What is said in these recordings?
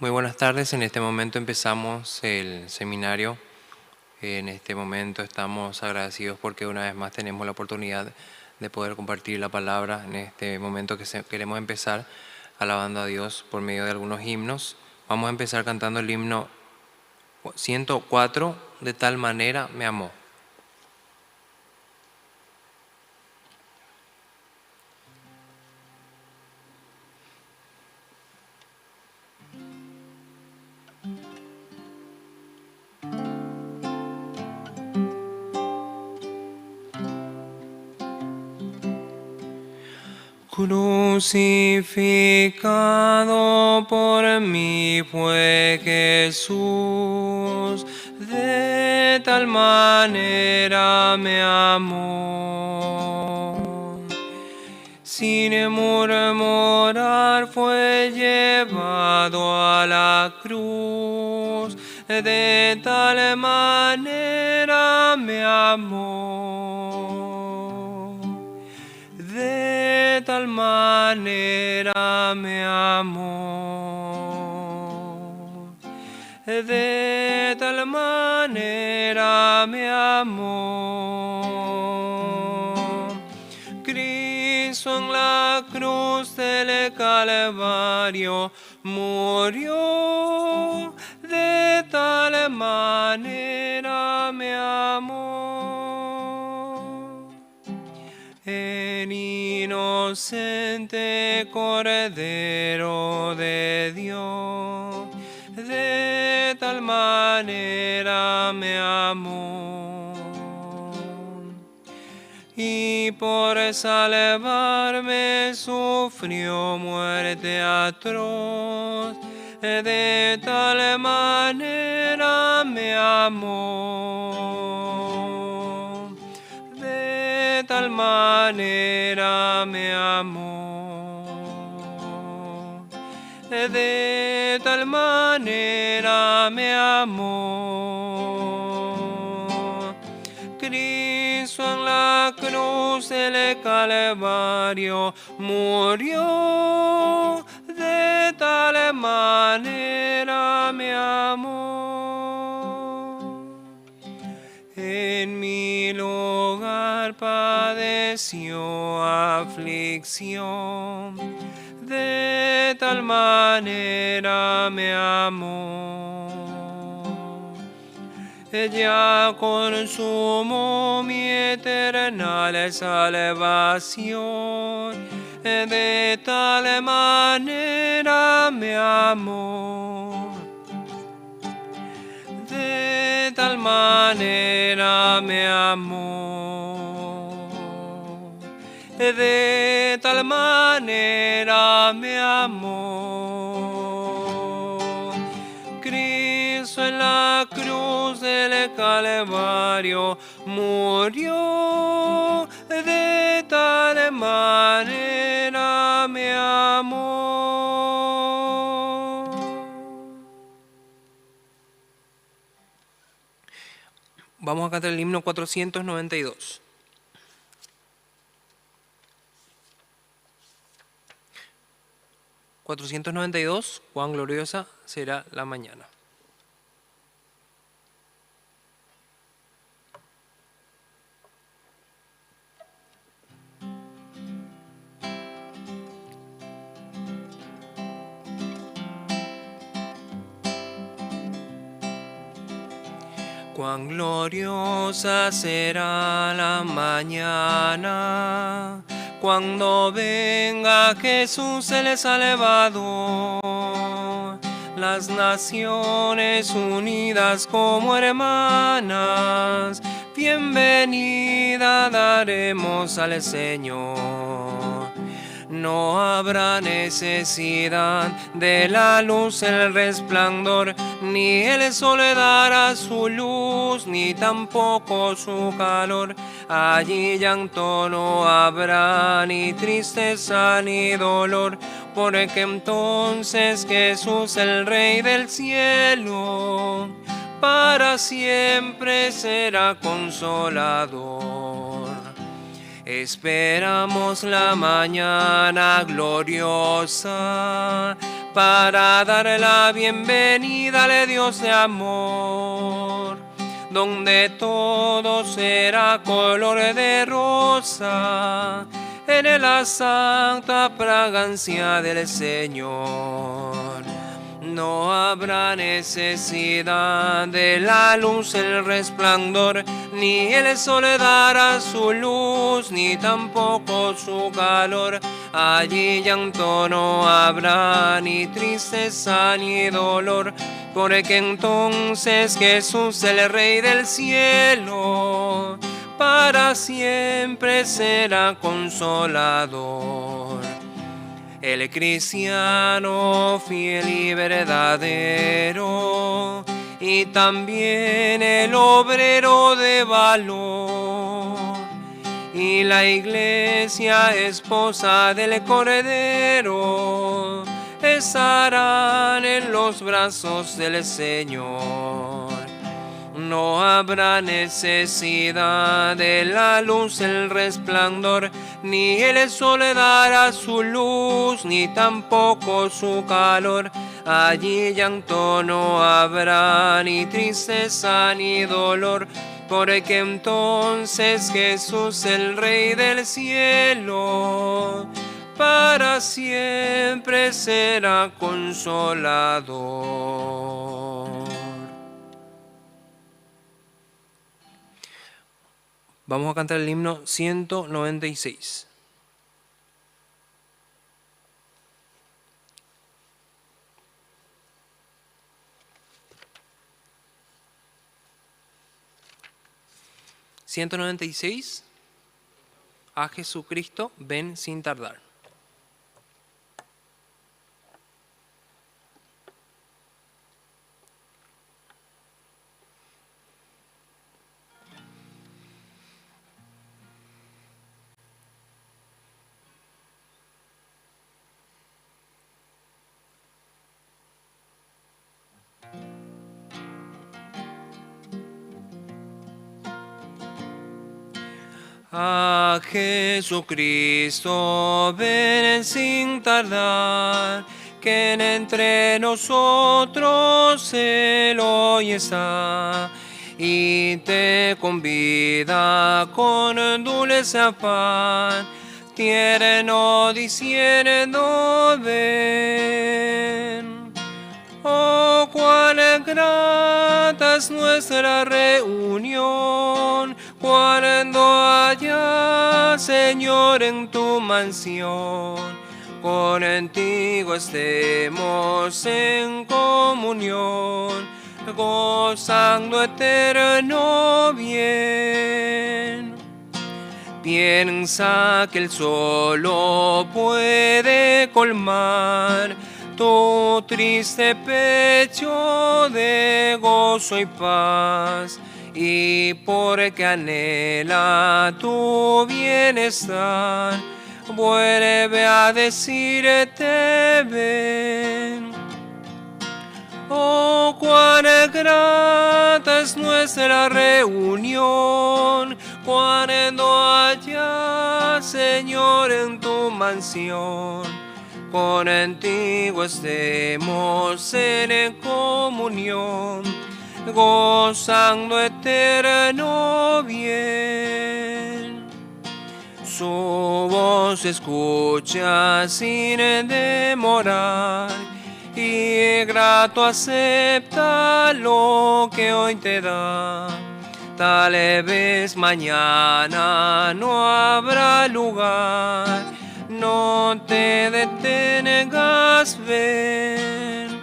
Muy buenas tardes, en este momento empezamos el seminario. En este momento estamos agradecidos porque una vez más tenemos la oportunidad de poder compartir la palabra en este momento que queremos empezar alabando a Dios por medio de algunos himnos. Vamos a empezar cantando el himno 104, De tal manera me amó. Crucificado por mí fue Jesús, de tal manera me amó. Sin murmurar fue llevado a la cruz, de tal manera me amó. De tal manera me amó. De tal manera me amó. Cristo en la cruz del Calvario murió, de tal manera me amó. El inocente Cordero de Dios, de tal manera me amó. Y por salvarme sufrió muerte atroz, de tal manera me amó. De tal manera me amó. De tal manera me amó. Cristo en la cruz del Calvario murió, de tal manera me amó. En mi lugar padeció aflicción, de tal manera me amó. Ya consumó mi eterna salvación, de tal manera me amó. De tal manera me amó. De tal manera me amó. Cristo en la cruz del Calvario murió, de tal manera me amó. Vamos a cantar el himno 492. 492, cuán gloriosa será la mañana. Cuán gloriosa será la mañana, cuando venga Jesús el Salvador. Las naciones unidas como hermanas, bienvenida daremos al Señor. No habrá necesidad de la luz, el resplandor, ni el sol dará su luz, ni tampoco su calor. Allí llanto no habrá, ni tristeza ni dolor, porque entonces Jesús, el Rey del cielo, para siempre será consolador. Esperamos la mañana gloriosa, Para dar la bienvenida al Dios de amor, donde todo será color de rosa en la santa fragancia del Señor. No habrá necesidad de la luz, el resplandor, ni el sol dará su luz, ni tampoco su calor. Allí llanto no habrá, ni tristeza ni dolor, porque entonces Jesús, el Rey del cielo, para siempre será consolador. El cristiano fiel y verdadero, y también el obrero de valor, y la iglesia esposa del Cordero, estarán en los brazos del Señor. No habrá necesidad de la luz, el resplandor, ni el sol dará su luz, ni tampoco su calor. Allí llanto no habrá, ni tristeza ni dolor, porque entonces Jesús, el Rey del cielo, para siempre será consolador. Vamos a cantar el himno 196. ...196... A Jesucristo ven sin tardar. A Jesucristo ven sin tardar, que entre nosotros Él hoy está, y te convida con dulce afán, tierno diciendo ven. Oh, cuán grata es nuestra reunión, cuando allá, Señor, en tu mansión, contigo estemos en comunión, gozando eterno bien. Piensa que Él solo puede colmar tu triste pecho de gozo y paz, y porque anhela tu bienestar, vuelve a decirte ven. Oh, cuán grata es nuestra reunión, cuando allá, Señor, en tu mansión, contigo estemos en comunión, gozando eterno bien. Su voz escucha sin demorar, y grato acepta lo que hoy te da. Tal vez mañana no habrá lugar, no te detengas, ven.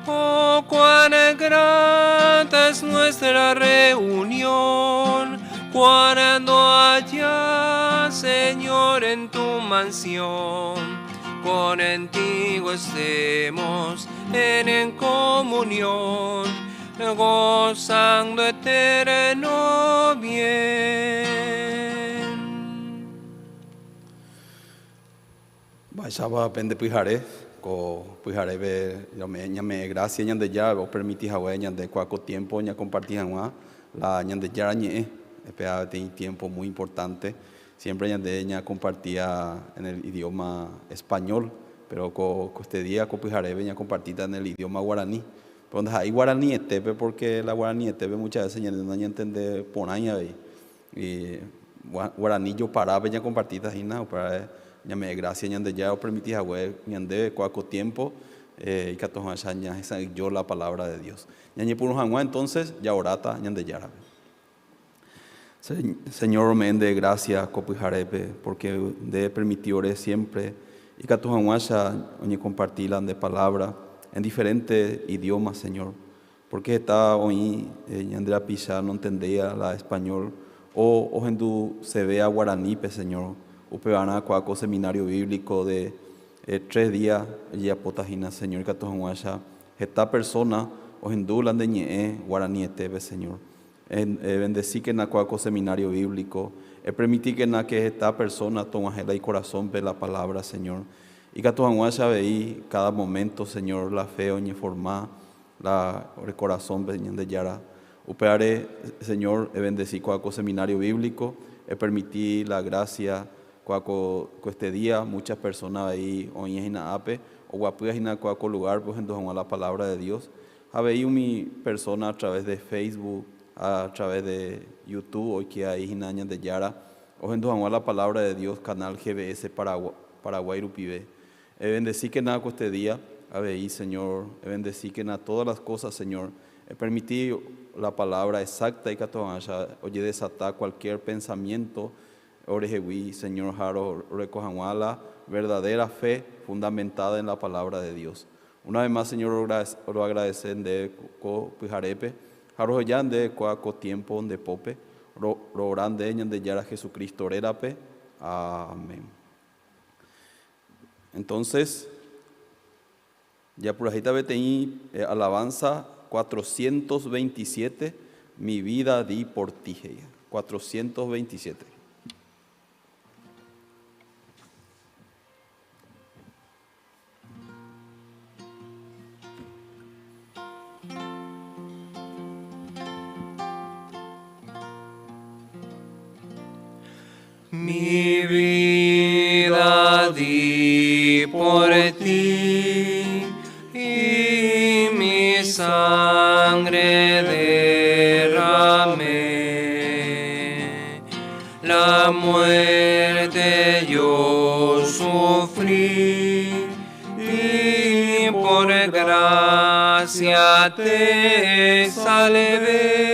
Oh, cuán grata es nuestra reunión, cuando allá, Señor, en tu mansión, contigo estemos en comunión, gozando eterno bien. Mba'éichapa pende pyhare, ko pyhareve ñame'ẽ gracia Ñandejára opermiti hague ñande kua ko tiempo ñakomparti hag̃ua la Ñandejára ñe'ẽ, péva peteĩ tiempo muy importante. Siempre ñande ñakompartía en el idioma español, Pero ko este día ko pyhareve ñakompartíta en el idioma guaraní. Pero ndaha'éi guaranietépe porque la guaranietépe muchas veces ñande nañantende porãi avei. Y guaraní joparápe ñakompartíta hína upévare ñame'ẽ gracia Ñandejára opermiti hague ñandéve kóa ko tiempo ikatu hag̃uáicha ñahesa'ỹijo la palabra de Dios. Ñañepyrũ hag̃ua entonces jaoráta Ñandejárape. Señor rome'ẽ nde gracia ko pyharépe porque nde permiti ore siempre ikatu hag̃uáicha oñekomparti la nde palabra en diferente idioma, Señor. Porque heta oĩ ñande rapicha nontendéiva la español o ohendusevéva guaranípe, Señor. Upevarã kóa ko seminario bíblico de 3 días ojejapóta hína, Señor, ikatu hag̃uáicha heta persona ohendu la nde ñe'ẽ guaranietépe, Señor. Ebendecíkena kóa ko seminario bíblico. Epermitíkena que heta persona tog̃uahẽ la icorazónpe la palabra, Señor. Ikatu hag̃uáicha avei cada momento, Señor, la fe oñeforma la ore corazónpe Ñandejára. Upévare, Señor, ebendecí kóa ko seminario bíblico. Epermití la gracia kóa ko este día muchas personas avei oĩ hína ápe oguapýva hína kóa ko lugar-pe ohendu hag̃ua la palabra de Dios. Ha avei umi persona a través de Facebook, a través de YouTube oike ai hína Ñandejára ohendu hag̃ua la palabra de Dios canal GBS Paraguay rupive. Ebendecíkena ko este día avei, Señor. Ebendecíkena todas las cosas, Señor. Epermití la palabra exacta ikatu hag̃uáicha ojedesata cualquier pensamiento orehegui, Señor, ha roreko hag̃ua la verdadera fe fundamentada en la palabra de Dios. Una vez más, Señor, roagradece nde ko pyharépe ha roheja nde kóa ko tiempo nde pópe roora nde Ñandejára Jesucristo rérape. Amén. Entonces, japurahéita peteĩ alabanza 427, Mi vida di por ti, he'i. 427. Mi vida di por ti y mi sangre derramé. La muerte yo sufrí y por gracia te salvé.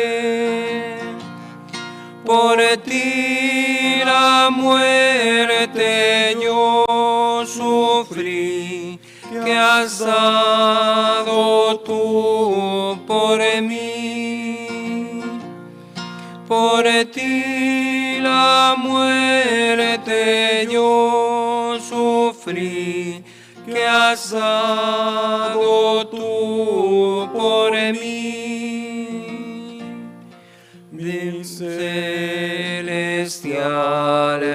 Por ti la muerte yo sufrí, que has dado tú por mí. Por ti la muerte yo sufrí, que has dado tú por mí. De celestial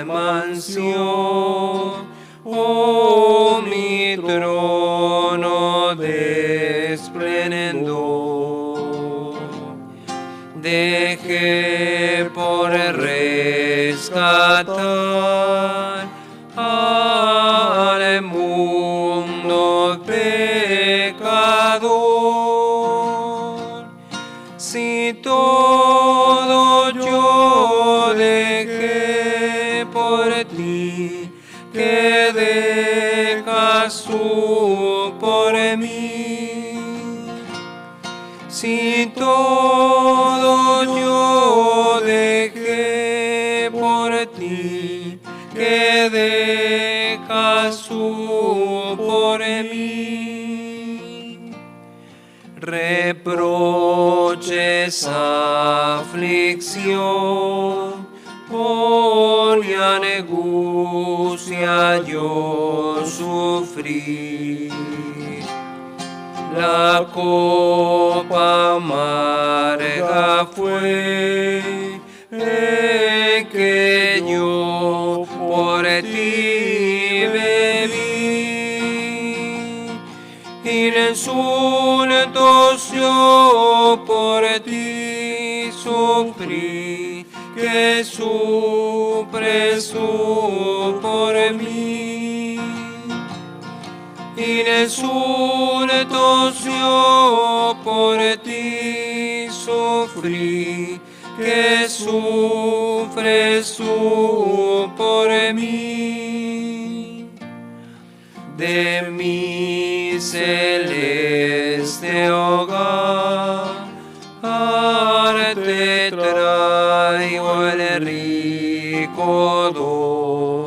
mansión, oh mi trono de esplendor, dejé por rescatar al mundo pecador. Si todo yo dejé por ti, que dejas tú por mí. Si todo yo dejé por ti, que dejas tú por mí. Reproches, aflicción, por mi angustia yo sufrí. La copa amarga fue que yo por ti bebí. Insultos yo por ti sufrí, que sufres tú por mí. Insultos yo por ti sufrí, que sufres tú por mí. De mi celeste hogar te traigo el rico don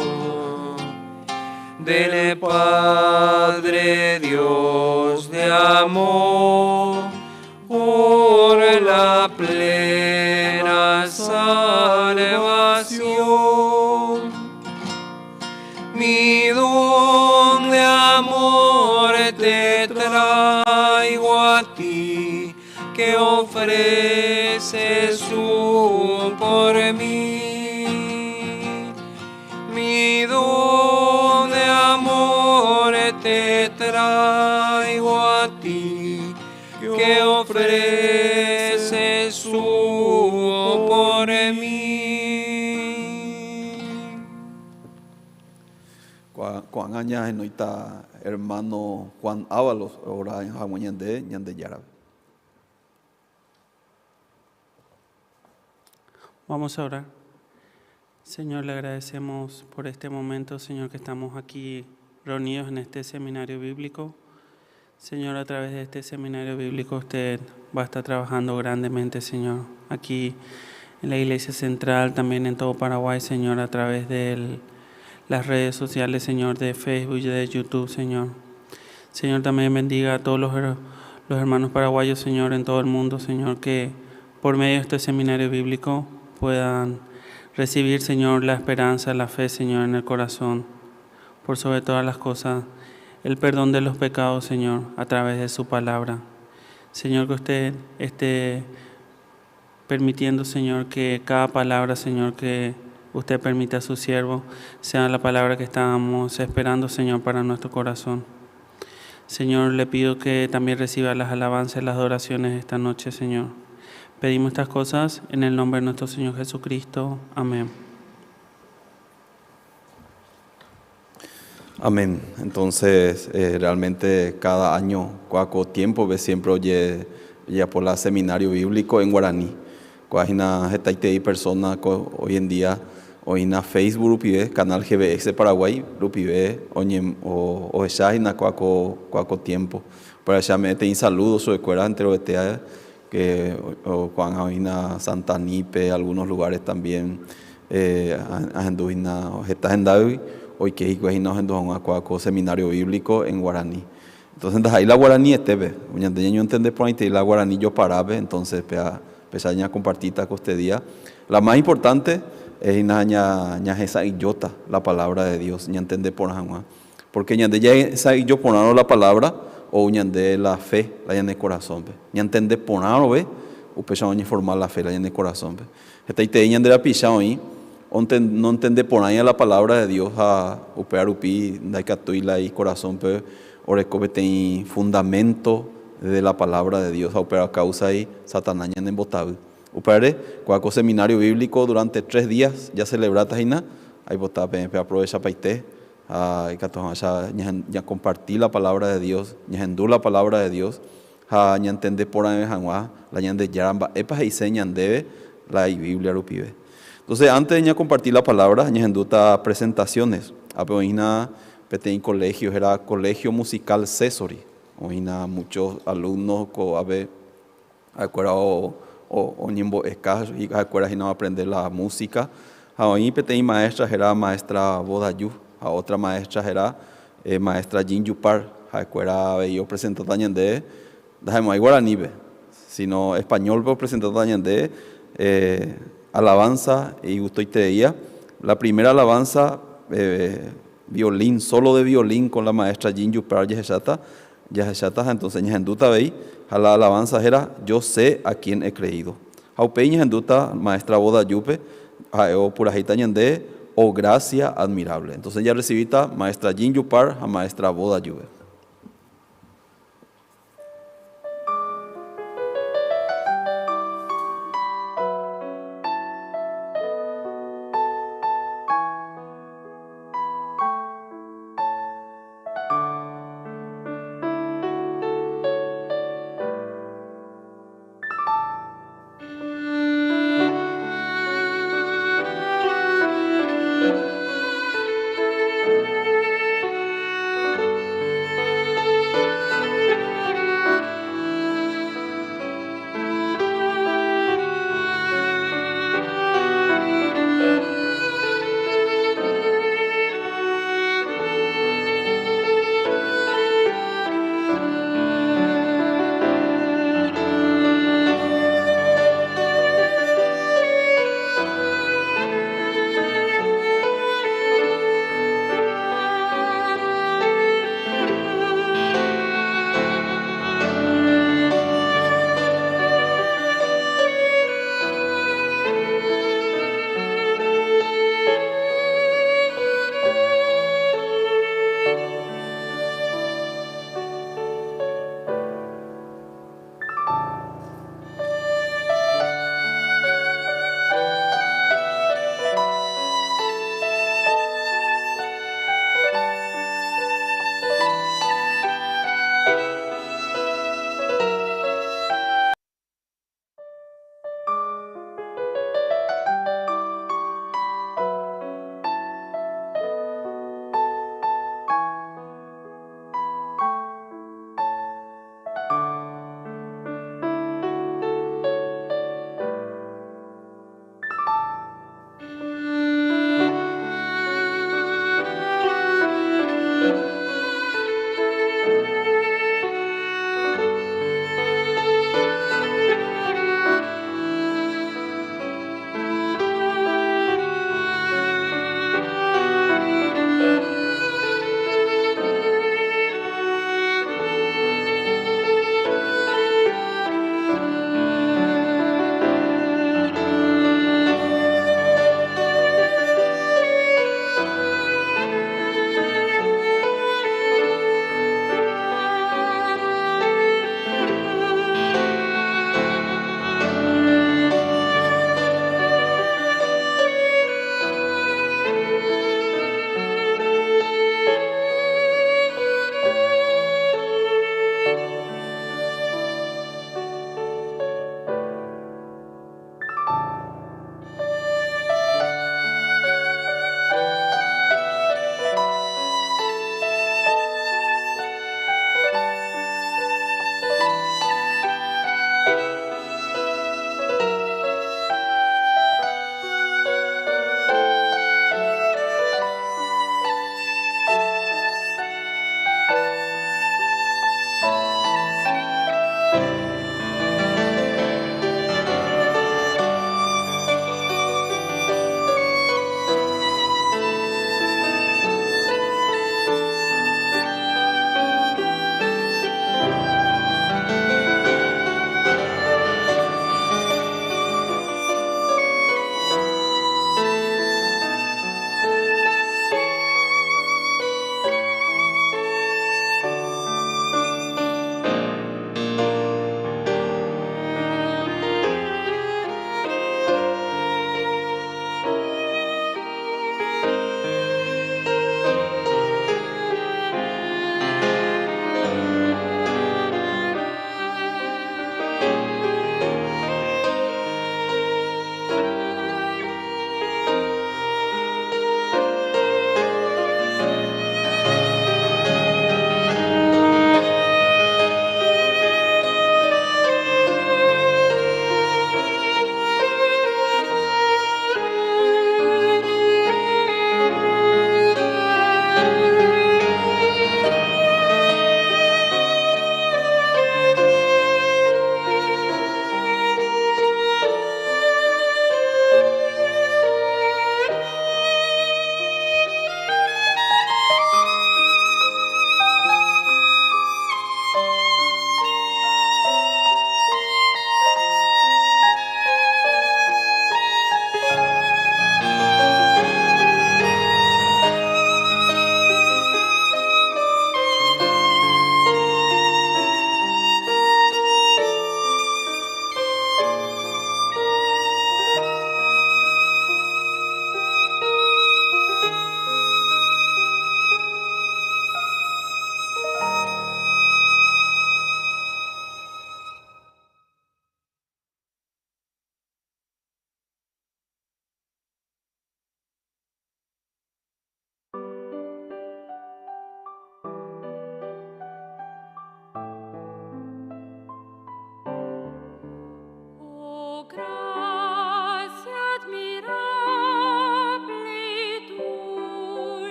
del Padre Dios de amor, por la plena salvación. Mi don de amor te traigo a ti, que ofreces tú por mí. Mi don de amor te traigo a ti, que ofreces tú por mí. Ko'ág̃a ñahenóita hermano Juan Ávalos ora hag̃ua ñande Ñandejárape. Vamos a orar. Señor, le agradecemos por este momento, Señor, que estamos aquí reunidos en este seminario bíblico. Señor, a través de este seminario bíblico usted va a estar trabajando grandemente, Señor, aquí en la Iglesia Central, también en todo Paraguay, Señor, a través de las redes sociales, Señor, de Facebook y de YouTube, Señor. Señor, también bendiga a todos los, los hermanos paraguayos, Señor, en todo el mundo, Señor, que por medio de este seminario bíblico puedan recibir, Señor, la esperanza, la fe, Señor, en el corazón. Por sobre todas las cosas, el perdón de los pecados, Señor, a través de su palabra. Señor, que usted esté permitiendo, Señor, que cada palabra, Señor, que usted permita a su siervo, sea la palabra que estamos esperando, Señor, para nuestro corazón. Señor, le pido que también reciba las alabanzas y las adoraciones esta noche, Señor. Pedimos estas cosas en el nombre de nuestro Señor Jesucristo. Amén. Amén. Entonces, eh, realmente cada año, cuaco tiempo, ve siempre oye ya por la seminario bíblico en guaraní. Cuajina hetaitei persona hoy en día oĩna Facebook rupive, canal GBX Paraguay rupive oñe ohecha hína kua ko kua ko tiempo. Upéva che ame'ẽteĩ saludo chupekuéra enterovetéa que ko'ág̃a oĩna Santa Anípe, algunos lugares también ahendu hína heta hendágui oike hikuái hína ohendu hag̃ua kua ko seminario bíblico en guarani. Entonces ndaha'éi la guaranietépe, ñande ñañontende porãitei la guarani joparápe, entonces péa péicha ñakompartíta ko este día. La más importante es hína ñahesa'ỹijóta la palabra de Dios ñantende porã hag̃ua. Porque ñande jahesa'ỹijo porãrõ la palabra ou ñande la fe la ñane korasõpe. Ñantende porãrõve upéicha oñeforma la fe la ñane korasõpe. Hetaitei ñande rapicha oĩ nontende porãiva la palabra de Dios ha upéva rupi ndaikatúi la ikorasõpe oreko peteĩ fundamento de la palabra de Dios ha upéva káusai Satanás ñanembotavy. Upévare, kóva ko seminario bíblico durante tres días jacelebráta hína, aipota peẽ peaprovechapaite ha ikatu hag̃uáicha ñakomparti la palabra de Dios, ñahendu la palabra de Dios ha ñantende porãve hag̃ua la Ñandejára mba'épa he'ise ñandéve la Ibiblia rupive. Entonces, antes de ñakomparti la palabra, ñahendúta presentaciones. Ápe oĩhína peteĩ colegio héra Colegio Musical Cesori. Oĩhína muchos alumnos ko'ápe ha'ekuéra oñembo'eka ha'ekuéra hína oaprende la música. Ha oĩ peteĩ maestra héra maestra Bodayu ha otra maestra héra maestra Jin Yupar. Ha'ekuéra avei opresentáta ñandéve ndaha'emo'ãi guaranípe, sino español-pe opresentáta ñandéve alabanza igustoitereía. La primera alabanza violín, solo de violín con la maestra Jin Yupar jahecháta, jahecháta ha entonces ñahendúta avei ha la alabanza héra Yo sé a quién he creído. Ha upéi ñahendúta maestra Bodayúpe ha'e opurahéita ñande Oh gracia admirable. Entonces jarrecibíta maestra Jin Yupar ha maestra Bodayúpe.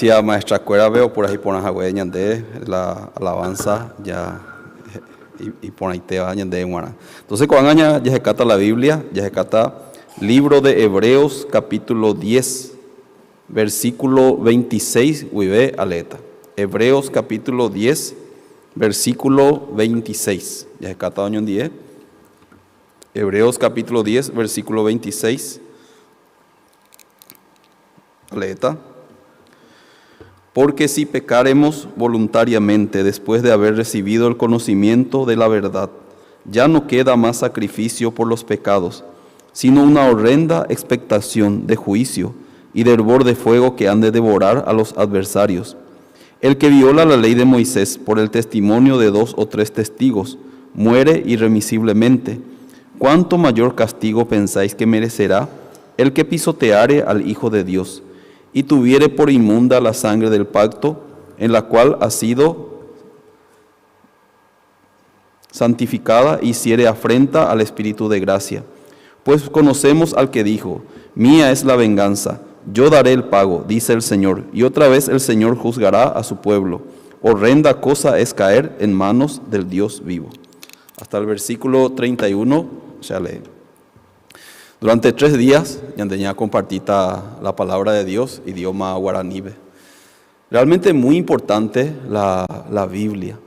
Gracias maestra kuérape opurahéi porã hague ñande la alabanza ya iporãitéva ñande g̃uarã. Entonces ko'ág̃a jahekáta la Biblia, jahekáta libro de Hebreos capítulo 10, versículo 26 guive aleéta. Hebreos capítulo 10, versículo 26. Jahekáta oñondive. Hebreos capítulo 10, versículo 26. Aleéta. Porque si pecaremos voluntariamente después de haber recibido el conocimiento de la verdad, ya no queda más sacrificio por los pecados, sino una horrenda expectación de juicio y de hervor de fuego que han de devorar a los adversarios. El que viola la ley de Moisés por el testimonio de dos o tres testigos, muere irremisiblemente. ¿Cuánto mayor castigo pensáis que merecerá el que pisoteare al Hijo de Dios y tuviere por inmunda la sangre del pacto en la cual ha sido santificada y hiciere afrenta al Espíritu de gracia? Pues conocemos al que dijo, mía es la venganza, yo daré el pago, dice el Señor, y otra vez el Señor juzgará a su pueblo. Horrenda cosa es caer en manos del Dios vivo. Hasta el versículo 31 se lee. Durante 3 días, ñande ñakompartíta la palabra de Dios, idioma guaranípe. Realmente muy importante la Biblia.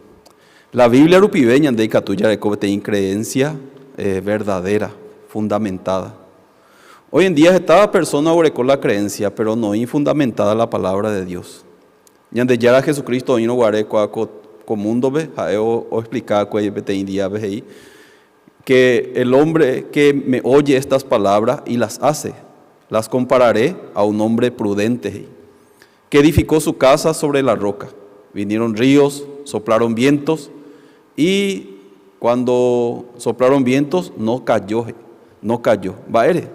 La Biblia rupive ñande ikatu jareko peteĩ creencia verdadera, fundamentada. Hoy en día esta persona oguereko la creencia, pero no fundamentada la palabra de Dios. Ñandejára Jesucristo oĩrõ guare kóa ko múndope, ha'e oexplica peteĩ díape he'i que el hombre que me oye estas palabras y las hace, las compararé a un hombre prudente, he'i, que edificó su casa sobre la roca. Vinieron ríos, soplaron vientos, y cuando soplaron vientos no cayó, he'i, no cayó. Mba'ére.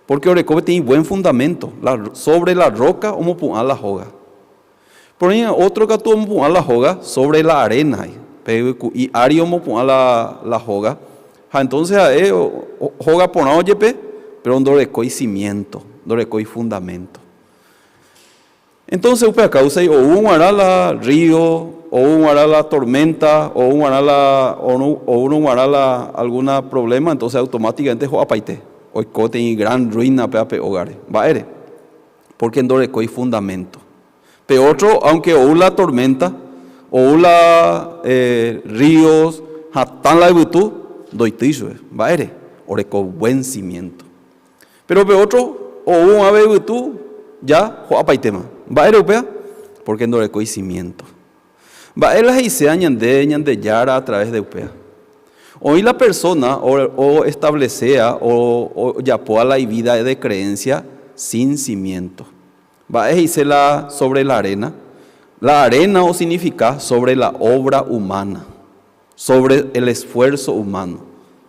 Porque oreko peteĩ buen fundamento, sobre la roca omopu'ã la hóga. Por ahí otro katu omopu'ã la hóga sobre la arena, he'i. Pe ári omopu'ã la hóga. Ha entonces ha'e hóga porã ojepe, pero ndorekói cimiento, ndorekói fundamento. Entonces upe causa ou g̃uarã la río, ou g̃uarã la tormenta, ou g̃uarã la, ou g̃uarã la alguna problema, entonces automáticamente ho'apaite. Oiko teĩ gran ruina pe ape hógare. Mba'ére. Porque ndorekói fundamento. Pe otro, aunque ou la tormenta, ou la ríos, hatã la yvytu, ndoitýi chupe. Mba'ére. Oreko buen cimiento. Pero pe otro, ou ave yvytu, ya ho'apaitéma. Mba'ére upéva? Porque ndorekói cimiento. Mba'e la he'iséa ñande Ñandejára a través de upéva. Oĩ la persona o establecea o ojapoa la vida de creencia sin cimiento. Mba'e he'ise la sobre la arena? La arena o significa sobre la obra humana, sobre el esfuerzo humano.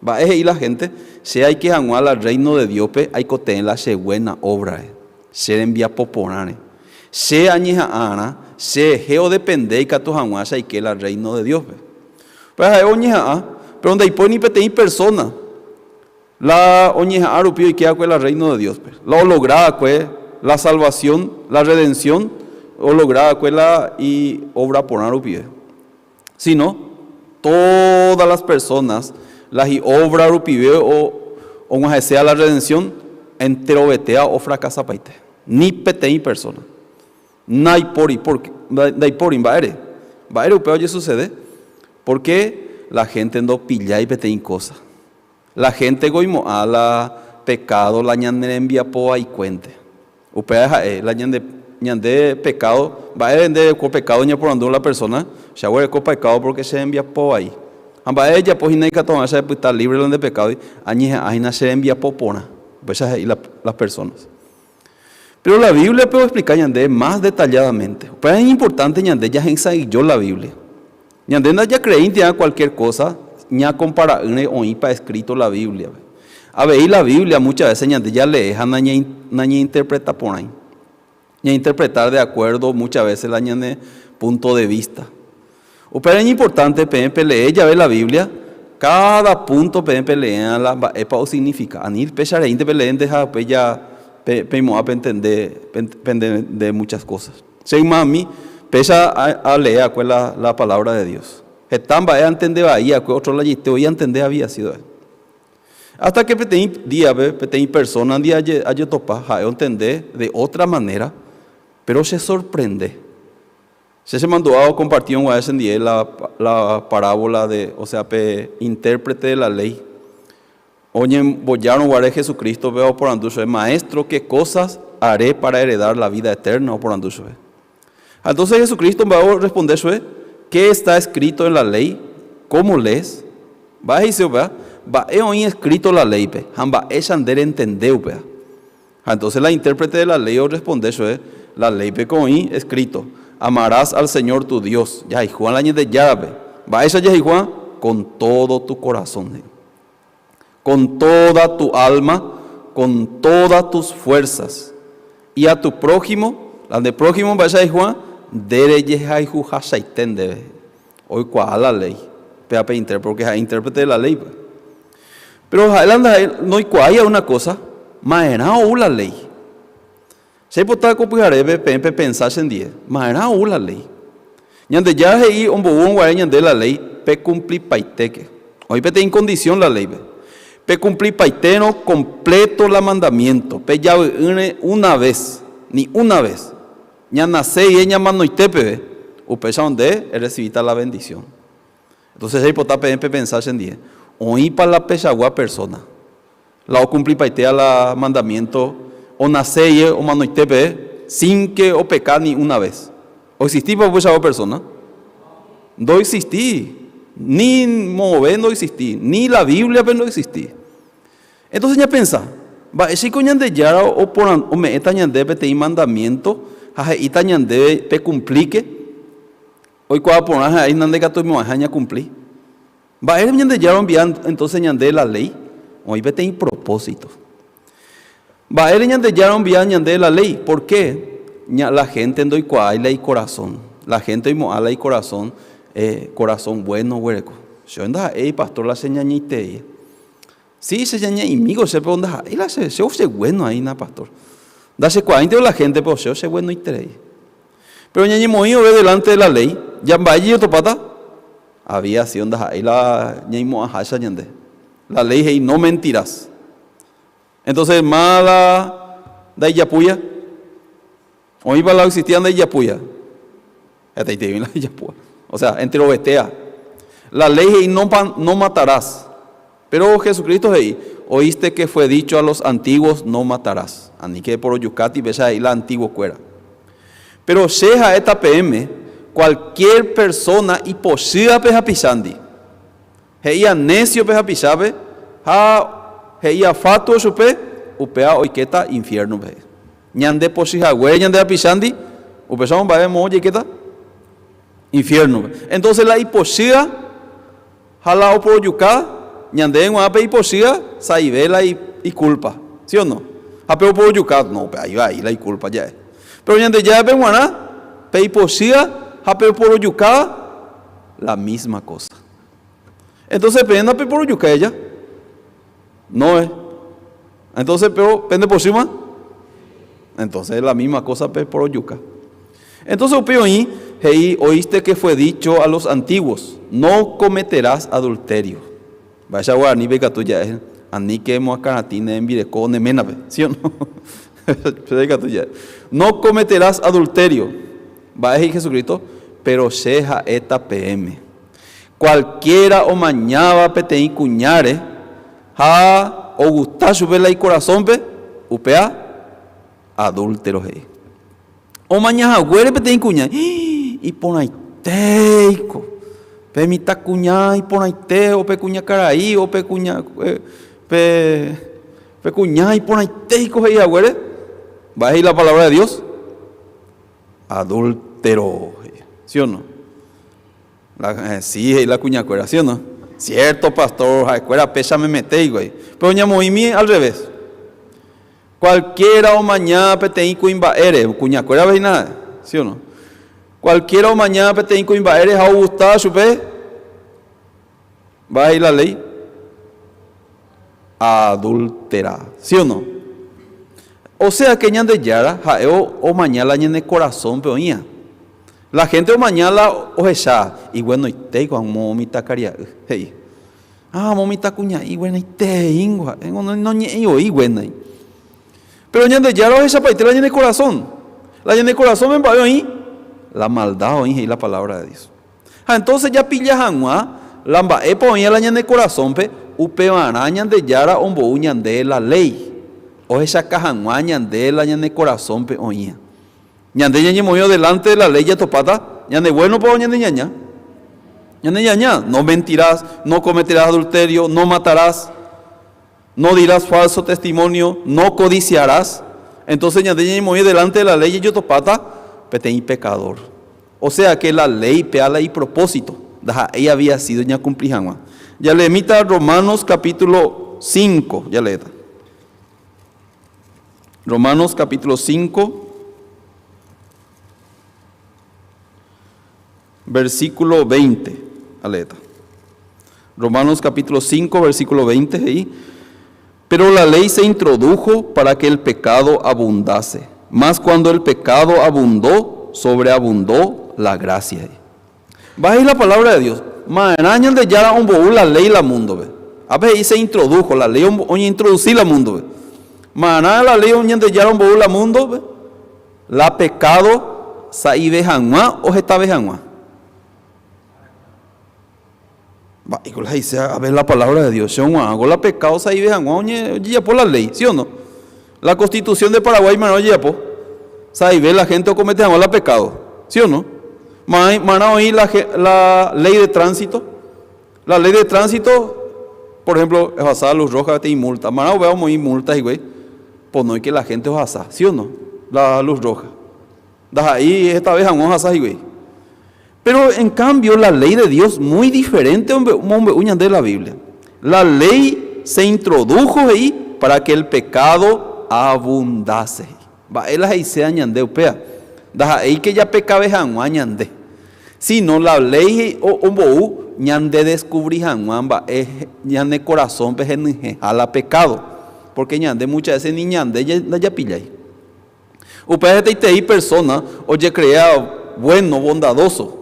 Mba'e he'i la gente? Che aike hag̃ua la reino de Diospe aikotevẽ la che buena obra, che rembiapo porãre. Che añeha'ãrã, cherehe odepende ikatu hag̃ua che aike la reino de Diospe. Pero ha'e oñeha'ã, pero ndaipói ni peteĩ persona la oñeha'ã rupi oikeakue la reino de Diospe. La olograkue la salvación, la redención, olograkue la y obra porã rupive. Sino, todas las personas, las y obra rupive o la redención, enterovetea o fracasapaite. Ni peteĩ persona. Ndaipóri, porque ndaipóri mba'ére. Mba'ére upéva oje sucede? Porque la gente ndopillái peteĩ cosa. La gente oimo'ã la pecado la ñane rembiapo vaikuénte. Upéva ha'e la ñande pecado, mba'ére nde ko pecado ñaporandu la persona, che aguereko pecado porque che rembiapo vai. Ha mba'e ejapo hína ikatu hag̃ua che apyta libre la nde pecado, añeha'ã hína che rembiapo porã. Upéicha he'i las personas. Pero la Biblia puede explicar ñande más detalladamente. Upéva es importante ñande jahesa'ỹijo la Biblia. Ñande ndajacreínte cualquier cosa, ñakompara'ỹre oĩpa escrito la Biblia. Avei la Biblia muchas veces ñande ya lee ha nañeinterpreta porãi. Ñainterpretar de acuerdo muchas veces la ñane punto de vista. Upéva es importante peẽ pelee jave la Biblia, cada punto peẽ peleea la mba'épa osignifica. Ani pechareínte peleénte ha upéi ya peimo'ã pentende muchas cosas. Che ymami, péicha alee akue la, la palabra de Dios. Heta mba'e antende vai akue, otro lajaite voi antende había sido. Hasta que peteĩ díape, peteĩ persona ndi ajetopa, ha'e ontende de otra manera, pero che sorprende. Che chemandu'a okompartírõ guare chendie la, la parábola de, o sea, pe intérprete de la ley. Oñembojárõ guare Jesucristo-pe oporandu chupe, Maestro, qué cosas haré para heredar la vida eterna? Oporandu chupe. Ha entonces Jesucristo mba'e oresponde chupe, ¿Qué está escrito en la ley? ¿Cómo lees? Mba'e he'ise upéva? Mba'e oĩ escrito la ley-pe ha mba'éicha nde rentende upéva? Ha entonces la intérprete de la ley oresponde chupe, La ley-pe ko oĩ escrito, Amarás al Señor tu Dios, jahayhúva la Ñandejárape. Mba'éicha jahayhúva? Con todo tu corazón, he'i. Con toda tu alma, con todas tus fuerzas. Y a tu prójimo, la nde prójimo mba'éicha jahayhúva? Nde rejehayhuhachaite ndéve. Oikuaa la ley. Péva pe intérprete, porque ha'e intérprete de la ley. Pero ha'e la ndaha'éi, ndoikuaái una cosa, ma'erã ou la ley. Che aipota ko pyharépe peẽ pepensa chendie, ma'erã ou la ley. Ñandejára he'i omboúrõ guare ñande la ley, Pekumplipaitéke. Oĩ peteĩ condición la ley-pe. Pekumplipaitérõ completo la mandamiento, pejavy'ỹre una vez, ni una vez. Ñanase rire ñamanoite peve, upéicha nde errecibíta la bendición. Entonces che aipota peẽ pepensa chendie, oĩpa la pechagua persona, la okumplipaitéva la mandamiento onase rire omanoite peve, sin que opeka ni una vez? Oexistípa upeichagua persona? Ndoexistí, ni moõve ndoexistí, ni la Biblia-pe ndoexistí. Entonces ñapensa, Mba'éichaiko Ñandejára ome'ẽta ñandéve peteĩ mandamiento ha he'íta ñandéve pekumplíke? Oikuaa porã ha'e nandekatuimo'ãiha ñakumpli. Mba'ére Ñandejára ombia entonces ñande la ley? Oĩ peteĩ propósito. Mba'ére Ñandejára ombia ñande la ley? ¿Por qué? La gente ndoikuaái la icorazón. La gente oimo'ã la icorazón, corazón bueno guereko. Che ndaha'éi pastor la che ñañaitei. Sí, che ñaña'imíko che, pero ndaha'éi la che, che che bueno aína, pastor. Ndachekuaáinte la gente, pero che che buenoiterei. Pero ñañemoĩ ove delante de la ley, ja mba'e jejotopáta? Había sido ndaha'éi la ñaimo'ãháicha ñande. La ley he'i no mentirás. Entonces, máva ndaijapúia? Oĩpa la oexistía ndaijapúia? Hetaiteimi la ijapúa. O sea, enterovetéa. La ley he'i no, no matarás. Pero Jesucristo he'i, oíste que fue dicho a los antiguos no matarás. Aníke eporojukáti péicha he'i la antiguo-kuéra. Pero che ha'éta peẽme, cualquier persona ipochývape hapichándi, he'íva necio-pe hapichápe ha he'íva fatuo chupe, upéva oikéta infierno-pe, he'i. Ñande pochy haguére ñande rapichándi, upéicha mba'e moõ jaikéta? Infierno-pe. Entonces la ipochýva ha la oporojuka, ñandéve g̃uarã pe ipochýva sa'ive la ikulpa, sí o no? Ha pe oporojuka, no, pe ai vai la ikulpa ja'e. Pero Ñandejárape g̃uarã pe ipochýva ha pe oporojukáva la misma cosa. Entonces peẽ ndapeporojuka ella. No eh. Entonces, pero pende pochýma? Entonces es la misma cosa peporojuka. Entonces upe oĩ he'i, oíste que fue dicho a los antiguos, no cometerás adulterio. Mba'éicha guaranípe ikatu ja'e, aníke emoakãratĩ ne rembireko ne ménape, ¿sí o no? Péicha ikatu ja'e. No cometerás adulterio. Mba'e he'i Jesucristo? Pero che ha'éta peẽme. Cualquiera omañáva peteĩ kuñáre ha ogusta chupe la icorazónpe, upéva adúltero he'i. Omaña haguére peteĩ kuña, iporãitéiko! Pe mitãkuña iporãite, o pe kuñakarai, o pe kuña, pe, pe kuña iporãitéiko he'i haguére, mba'e he'i la palabra de Dios? Adúltero he'i, ¿sí o no? La, sí, he'i la kuñakuéra, ¿sí o no? Cierto, pastor, ha'ekuéra péicha memete hikuái. Pero ñamoĩmi al revés. Cualquiera omaña peteĩ kuimba'ére, kuñakuéra avei nada, ¿sí o no? Cualquiera omaña peteĩ kuimba'ére ha ogustáva chupe, mba'e he'i la ley? Adultera, ¿sí o no? O sea que Ñandejára ha'e omaña la ñane corazón-pe oĩva. La gente omaña la ohecha, iguenoitéiko amo mitãkaria'y, he'i. Ah, amo mitãkuña'i iguenoiteíngo ha'e, noñe'ẽi voi iguénai. Pero Ñandejára ohechapaite la ñane corazón. La ñane corazón-pe mba'e oĩ? La maldad oĩ, he'i la palabra de Dios. Ha entonces japilla hag̃ua la mba'épa oĩva la ñane corazón-pe, upevarã Ñandejára ombou ñande la ley, ohechaka hag̃ua ñande la ñane corazón-pe oĩva. Ñande ñañemoĩvo delante de la ley jatopáta ñane bueno-pa o ñane ñaña? Ñane ñaña, no mentirás, no cometerás adulterio, no matarás, no dirás falso testimonio, no codiciarás. Entonces ñande ñañemoĩ delante de la ley jajotopáta peteĩ pecador. O sea que la ley péa la ipropósito, ndaha'éi había sido ñakumpli hag̃ua. Jaleemíta Romanos capítulo 5, jaleéta. Romanos capítulo 5, versículo 20. Aleéta. Romanos capítulo 5, versículo 20 he'i, Pero la ley se introdujo para que el pecado abundase, mas cuando el pecado abundó, sobreabundó la gracia. Mba'e he'i la palabra de Dios? Ma'erã Ñandejára ombou la ley la mundo-pe. Ápe he'i se introdujo, la ley oñeintroduci la mundo-pe. Ma'erã la ley Ñandejára ombou la mundo-pe? La pecado sa'ive hag̃ua o hetave hag̃ua. Mba'éiko la he'ise a ver la palabra de Dios? Che og̃uahãko la pecado sa'ive hag̃ua ojejapo la ley, ¿sí o no? La constitución de Paraguay ma'erã ojejapo? Sa'ive la gente okomete hag̃ua la pecado, ¿sí o no? Ma'erã oĩ la ley de tránsito? La ley de tránsito, por ejemplo, ohasa luz roja peteĩ multa. Ma'erã upéva omoĩ multa hikuái? Ponóike la gente ohasa, ¿sí o no? La luz roja. Ndaha'éi hetave hag̃ua ohasa hikuái. Pero en cambio la ley de Dios muy diferente omombe'u ñande la Biblia. La ley se introdujo he'i para que el pecado abundase he'i. Mba'e la he'iséva ñande upéva? Ndaha'éi ke japekave hag̃ua ñande, sino la ley he'i ombou ñande descubri hag̃ua mba'e ñane corazón-pe henyhẽha la pecado, porque ñande muchas veces ni ñande ndajapillái. Upéva hetaiterei persóna ojekrea bueno, bondadoso.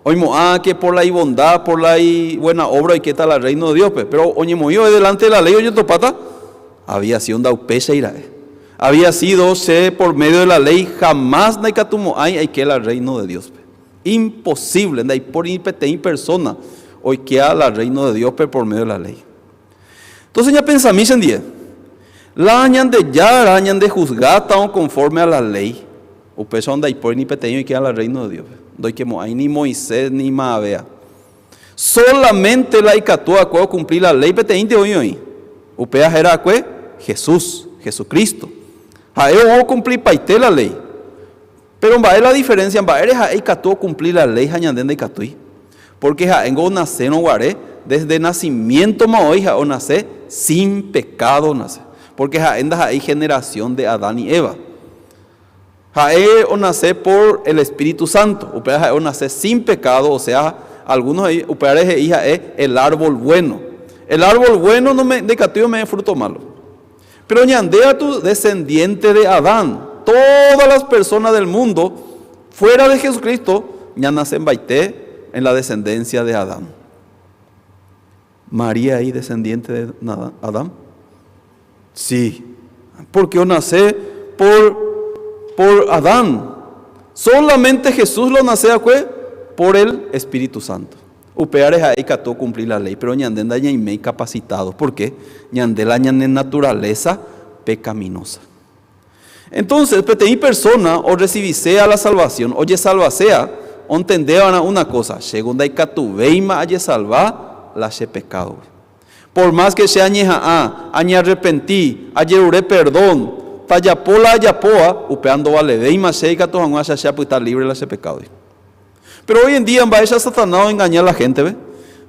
Oimo'ã ke por la ibonda, por la ibuena obra oikéta la Reino de Dios-pe. Péro oñemoĩ ove delante de la ley ojetopáta, había sido ndaupéichai ra'e. Había sido che por medio de la ley jamás ndaikatumo'ãi aike la Reino de Dios-pe. Imposible, ndaipóri ni peteĩ persóna oikea la Reino de Dios-pe por medio de la ley. Entonces ñapensami chendie, la Ñandejára ñandehusgátarõ conforme a la ley, upéicha ndaipóri ni peteĩ oikéva la Reino de Dios-pe, ndoikemo'ãi ni Moisés ni mavéa. Solamente la ikatu va'ekue okumpli la ley peteĩnte oĩ oĩ, upéva héra va'ekue Jesús, Jesucristo. Ha'e ou okumplipaite la ley. Péro mba'e la diferénsia mba'ére ha'e ikatu okumpli la léi ha ñande ndaikatúi? Pórke ha'éngo onasérõ guare, désde nasimiéntoma oĩ ha'e onase sin pekádo onase. Pórke ha'e ndaha'éi henerasión de Adán y Eva. Ha'e onase por el espíritu sánto, upéva ha'e onase sin pekádo, osea, algúno he'i, upévare he'i ha'e el árbol bueno. El árbol bueno ndaikatúi ome'ẽ frúto málo. Pero ñande katu descendiente de Adán, todas las personas del mundo fuera de Jesucristo ñanacembaite en la descendencia de Adán. María ahí descendiente de Adán? Sí, porque onace por, por Adán. Solamente Jesús lo nace va'ekue por el Espíritu Santo. Upévare ha'e ikatu okumpli la léi, péro ñande ndañaiméi kapasitádo, pórke ñande la ñane naturalésa pekaminosa. Entónses, peteĩ persóna orresiviséa la salvasión, ojesalvaséa, ontende va'erã una kósa, Chéko ndaikatuvéima ajesalva la che pekádogui. Por más ke che añeha'ã, añearrepenti, ajerure perdón, tajapo la ajapóva, upéva ndovalevéima che ikatu hag̃ua che che apyta lívre la che pekádogui. Péro hoy en día mba'éicha Satanás oengaña la héntepe?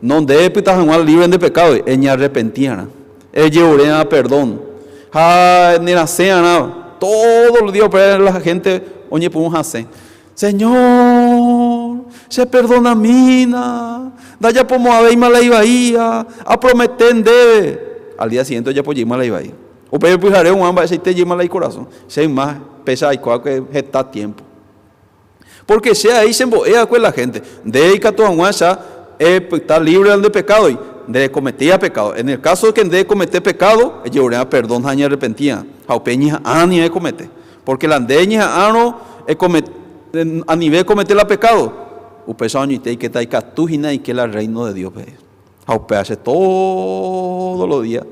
No nde epyta hag̃ua lívre nde pekádogui, eñearrepenti'arã, ejerure'arã perdón ha nerasẽ'arã tódo los día upévare la hénte oñepyrũ hasẽ, Señor, cheperdonamína, ndajapomo'ãvéima la ivaíva, apromete ndéve. Al día siguiente ojapo jeýma la ivaíva. Upéi pyhare g̃uarã mba'eichaite jeýma la ikorasõ. Che yma péicha aiko va'ekue heta tiémpo. Pórke che ai chembo'e va'ekue la hénte, nde ikatu hag̃uáicha epyta lívre la nde pekádoi, nde rekometéiva pekádo. En el káso ke nde ekomete pekádo, ejeruréva perdón ha eñearrepentíva, ha upéi eñeha'ã anive ekomete. Pórke la nde eñeha'ãrõ anive ekomete la pekádo, upéicha añoite ikéta ikatu hína eike la Rréino de Dióspe. Ha upéva che tódo lo día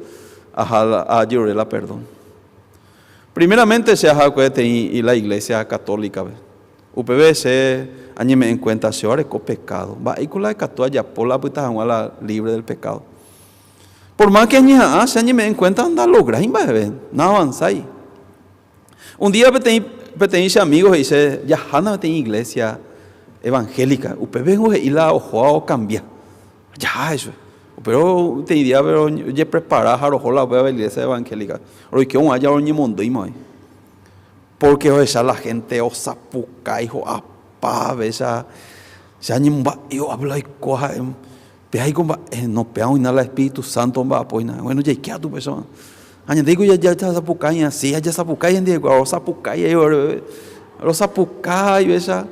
aha ajerure la perdón. Primeramente che aha va'ekue peteĩ la iglesia católica-pe. Upépe che añeme'ẽ en cuenta che areko pecado. Mba'éiko la ikatu ajapo la apyta hag̃ua la libre del pecado. Por más que añeha'ã che añeme'ẽ en cuenta ndalográi mba'eve, naavanzái. Un día peteĩ peteĩ che amigo he'i che jahána peteĩ iglesia evangélica, upépe ningo he'i la ohóva okambia. Jaha he'i chupe. Upérõ peteĩ díape rojeprepara ha roho la upéva iglesia evangélica. Roike og̃uahẽ jave roñemondýima oĩ. Pórke ohecha la hénte osapukái ho'apa péicha che añemomba'e o'ápe la oiko ha'e péa piko mba'e no péa oĩna la Espíritu Santo omba'apo hína. Bueno jaike atu péicha. Ha ñande piko jasapukái así ha jasapukái hendivekuéra rosapukái rosapukái péicha.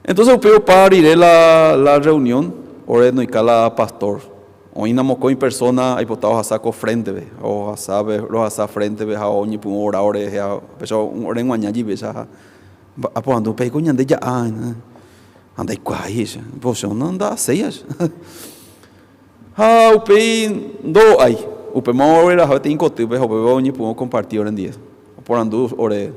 Entonces upéi opa rire la, la reunión, ore noika la pastor. Oĩna mokõi persona aipota ohasa ko frente-pe, ohasa pe, rohasa frente-pe ha oñepyrũ ora ore rehe ha péicha ore g̃uaña jeýicha ha aporandu péiko ñande ja'a ha ndaikuaái he'icha, po che nda'aséi ahecha. Ha upéi ndo'ái, upéma oreraha peteĩ kotýpe ha upépe oñepyrũ okomparti orendive, oporandu ore.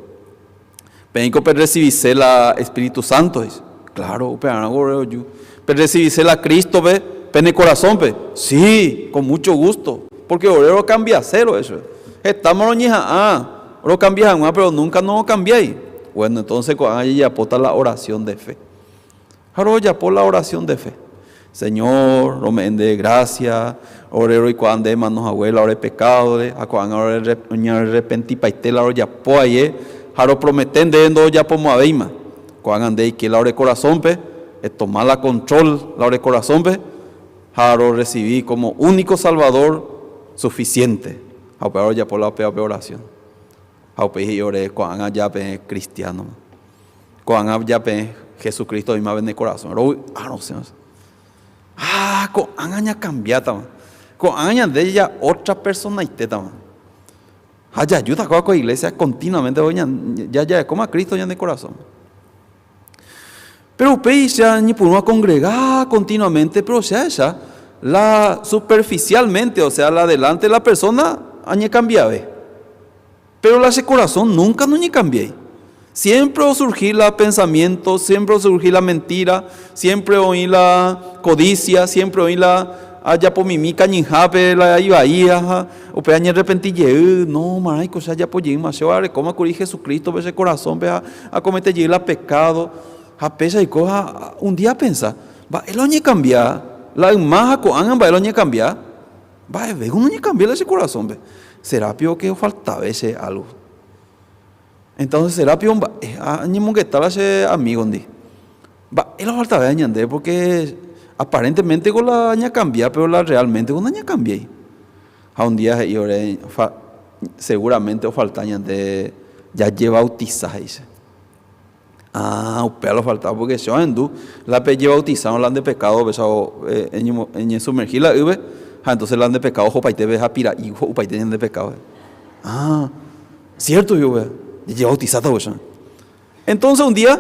Peẽiko perrecibise la Espíritu Santo, he'i. Claro, upearã ore oju. Perrecibise la Cristo-pe pene corazón-pe? Sí, con mucho gusto, porque ore rokambiase ro'e chupe. Hetáma roñeha'ã rokambia hag̃ua, pero nunca norokambiái. Bueno, entonces ko'ág̃a jajapóta la oración de fe. Ha rojapo la oración de fe. Señor, rome'ẽ ndéve gracia, ore roikuaa nde emano hague la ore pekádore, ha ko'ág̃a ore roñearrepentipaite la rojapo aie, ha ropromete ndéve ndorojapomo'ãvéima. Ko'ág̃a nde eike la ore corazón-pe, etoma la control la ore corazón-pe, ha rorrecibi como único Salvador suficiente. Ha upéva rojapo la upéva pe oración. Ha upéi he'i ore, Ko'ág̃a ja peẽ cristiano-ma. Ko'ág̃a ja peẽ Jesucristo oĩma pene korasõ, rovy'a rosẽ osẽ. Ah, ko'ág̃a ñakambiátama. Ko'ág̃a ñande ja ótra personaitétama. Ha jajúta kóva ko iglesia continuamente ja jarekóma Cristo ñane korasõme. Pero upéi che añepyrũ akongrega continuamente, pero che ahecha la superficialmente, o sea, la delante la persona añekambiave. Pero la che korasõ nunca noñekambiái. Siempre osurgi la pensamiento, siempre osurgi la mentira, siempre oĩ la codicia, siempre oĩ la ajapomimi kañyhápe la ivaíva ha upe añerrepenti jey, no, marãiko che ajapo jeýma, che arekóma kuri Jesucristo-pe che korasõpe ha akomete jey la pecado. Ha péicha aiko ha un día apensa, mba'e la oñekambia, la yma ha ko'ág̃a mba'e la oñekambia? Mba'evéko noñekambia la che korasõpe. Será pio ke ofaltave che álgo? Entonces será pio mba'e añemongeta la che amígondi. Mba'e la ofaltave ñandéve porque aparentemente ko la ñakambia pero la realmente ko nañakambiái. Ha un día he'i ore seguramente ofalta ñande jajebautisa he'i che. Ah, upéva lo faltaba porque che ohendu la pejebautizárõ la nde pecado péicha eñesumergi la ýpe ha entonces la nde pecado ohopaite pe ha pira'i ho'upaite ñande pecado. Ah, cierto he'i upéva, jajebautizáta upéicha. Entonces un día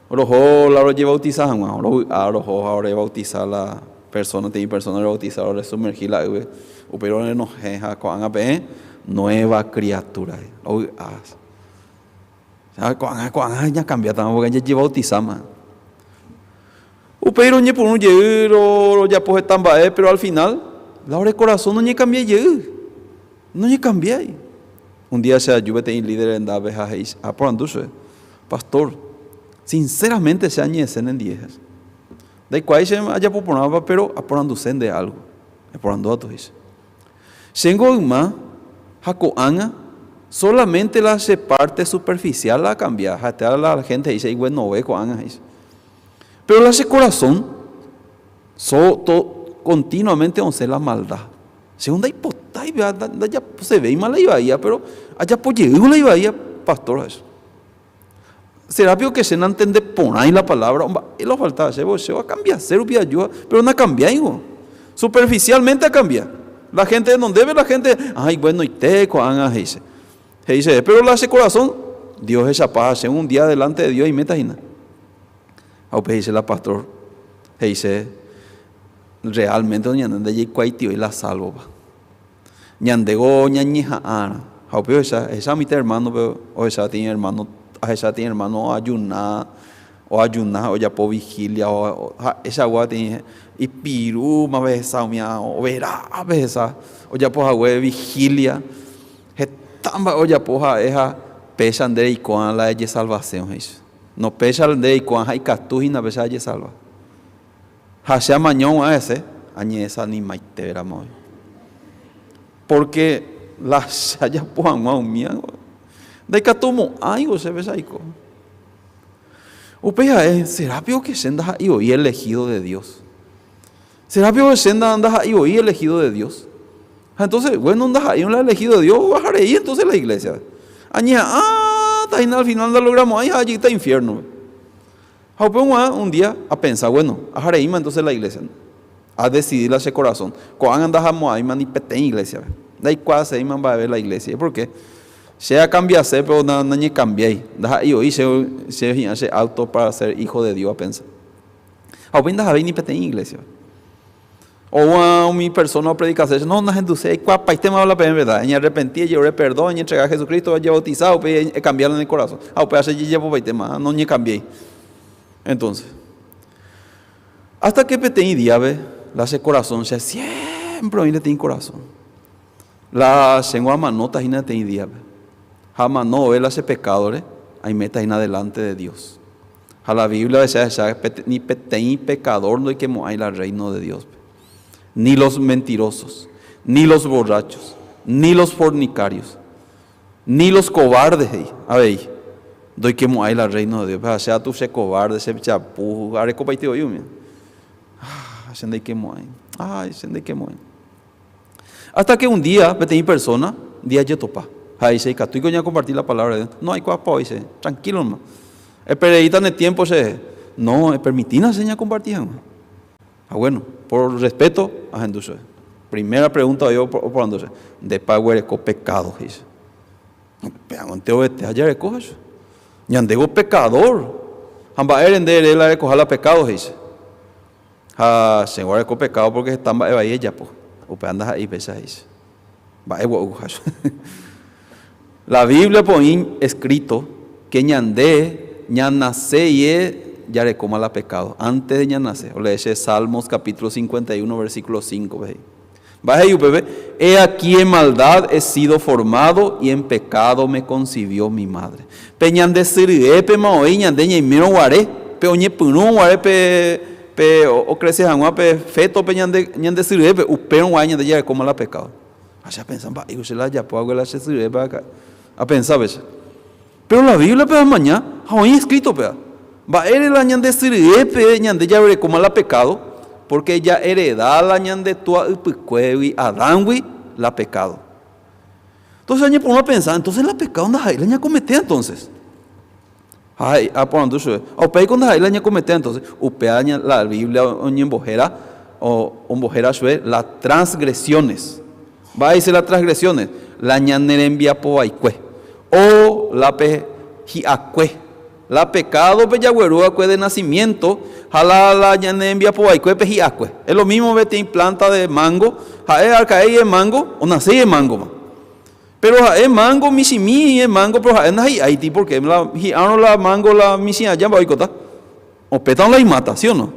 roho la rojebautiza hag̃ua, rovy'a roho ha orebautiza la persona, peteĩ persona orebautiza oresumergi la ýpe, upéi rorenohẽ ha ko'ág̃a peẽ nueva criatura, rovy'a. Ha ko'ág̃a, ko'ág̃a ñakambiátama pórke jajebautisáma. Upéi roñepyrũ jey rojapo heta mba'e, péro al finál la ore korasõ noñekambiái jey. Noñekambiái. Un día che aju peteĩ líder rendápe ha he'i, aporandu chupe, Pastor, sinceramente che añe'ẽse nendive. Ndaikuaái che ajapo porãva péro aporanduse nde álgo. Eporandu atu, he'i che. Chéngo yma ha ko'ág̃a solamente la che parte superficial la akambia, ha'ete la gente he'i che iguenove ko'ág̃a he'i. Pero la che corazón so to continuamente osẽ la maldad. Che ndaipotái péva, ndajaposevéima la ivaíva, péro ajapo jeývo la ivaíva, pastór ha'e. Será piko ke che nantende porãi la palabra o mba'e la ofaltaba chéve? Che akambiase rupi ajúva, péro nakambiáingo. Superficialmente akambia. La gente renondépe la gente, ah, iguenoite ko'ág̃a he'ise. He'i chéve, péro la che korasõ, Dios hechapa ha che un día delante de Dios aiméta hína. Ha upe he'ise la pastor, he'ise, realmente ñande ndajaikuaitioi la sálvopa. Ñandéko ñañeha'ãrã. Ha upéi ohecha, ehecha umi hermano-pe, ohecha peteĩ hermano, ahecha peteĩ hermano oajuna, oajuna ha ojapo vigilia, ha'eichagua peteĩ ipirúma pe hesa umíva, overa pe hesa ojapo hague vigilia, heta mba'e ojapo ha'e ha péicha nde reiko'ã la ejesalvasiõ he'i chupe. No péicha nde reiko'ã ha ikatu hína péicha ejesalva. Ha che amaña og̃uahẽ hese, añedesanimaite ramo oĩ. Pórke la che ajapo hag̃ua umíva, ndaikatumo'ãigo chéve che aiko. Upéi ha'e, Será piko ke che ndaha'éi voi elegido de Dios? Será piko che ndaha'éi voi elegido de Dios? Ha entonces, bueno, ndaha'éi la elegido de Dios, ovaha rei entonces la iglesia. Añeha'ãta hína al final ndalogramo'ãi ha ajýta infierno-pe. Ha upe g̃uarã un día apensa, Bueno, ahareíma entonces la iglesia. Adecidi la che corazón. Ko'ág̃a ndahamo'ãvéima ni peteĩ iglesia-pe. Ndaikuaasevéima mba'eve la iglesia. Por qué? Che akambiase, pero nañekambiái. Ndaha'éi voi che, che hi'ã che apto para ser hijo de Dios apensa. Ha upéi ndahavéi ni peteĩ iglesia-pe. Oúva umi persona opredikase, no, nahenduséi, aikuaapaitémava la peẽ verdad. Eñearrepenti, ejerure perdón, eñentrega Jesucristo, ejebautisa, upéi ekambia la ne korasõ. Ha upéva che jejapopaitéma, noñekambiái. Entonces, hasta que peteĩ díape, la che korasõ, che siempre oĩ peteĩ korasõ. La chéngo amanóta hína peteĩ díape. Ha amano vove la che pekádore, aiméta hína delante de Dios. Ha la Biblia ohecha ahecha ni peteĩ pekadór ndoikemo'ãi la Rréino de Dióspe, ni los mentirosos, ni los borrachos, ni los fornicarios, ni los cobardes he'i avei ndoikemo'ãi la Rréino de Dióspe. Ha che atu che cobarde, che japu, arekopaite voi umíva. Ah, che ndaikemo'ãi. Ay, che ndaikemo'ãi. Hasta que un día peteĩ persona día jetopa. Ha he'i che ikatúiko ñakomparti la palabra de Dios. No aikuaapa voi che, tranquilo nomás. Epereíta ne tiempo che. No, epermitína che ñakomparti hag̃ua. Ha bueno, por respeto ahendu chupe. Primera pregunta oĩ oporandu che, Ndépa eguereko pecado? he'i che. Upévango ovete ha jareko ha che. Ñandéko pecador. Ha mba'ére nde ere la erekoha la pecado? he'i che. Ha che guareko pecado porque heta mba'e vai ejapo. Upéva ndaha'éi péicha he'ise. Mba'e gua'u ha che. La Biblia-pe oĩ escrito que ñande ñanase ie jarekóma la pecado, antes de ñanase. Olee che Salmos capítulo 51 versículo 5-pe he'i. Mba'e he'i upépe? He aquí en maldad he sido formado y en pecado me concibió mi madre. Pe ñande sy ryépema oĩ ñande ñaimérõ guare, pe oñepyrũ guare pe pe ocrece hag̃ua pe feto pe ñande ñande sy ryépe, upérõ guare ñande jarekóma la pecado. Ha che apensa mba'éiko che la ajapo hague la che sy ryépe aka'e. Apensa péicha. Pero la Biblia-pe amaña ha oĩ escrito péva. Mba'ére la ñande sy ryépe ñande jaguerekóma la pecado? Porque jahereda la ñande túa ypykuégui, Adán-gui, la pecado. Entonces añepyrũ apensa, entonces la pecado ndaha'éi la ñakometea entonces. Ha he'i, aporandu chupe, ha upéiko ndaha'éi la ñakometea entonces? Upéva la Biblia oñembohéra, ombohéra chupe la transgresiones. Mba'e he'ise la transgresiones? La ñane rembiapo vaikue. O la pe hi'akue. La pecado pe jagueru va'ekue de nacimiento ha la la ñane rembiapo vaikue pe hi'akue. Es lo mismo peteĩ planta de mango, ha'e arka'éi e mango, onaséi e mango-ma. Pero ha'e mango michĩmi e mango, pero ha'e ndahi'áiti porque la hi'árõ la mango la michĩ aja mba'e oikóta? Opéta la imáta, ¿sí o no?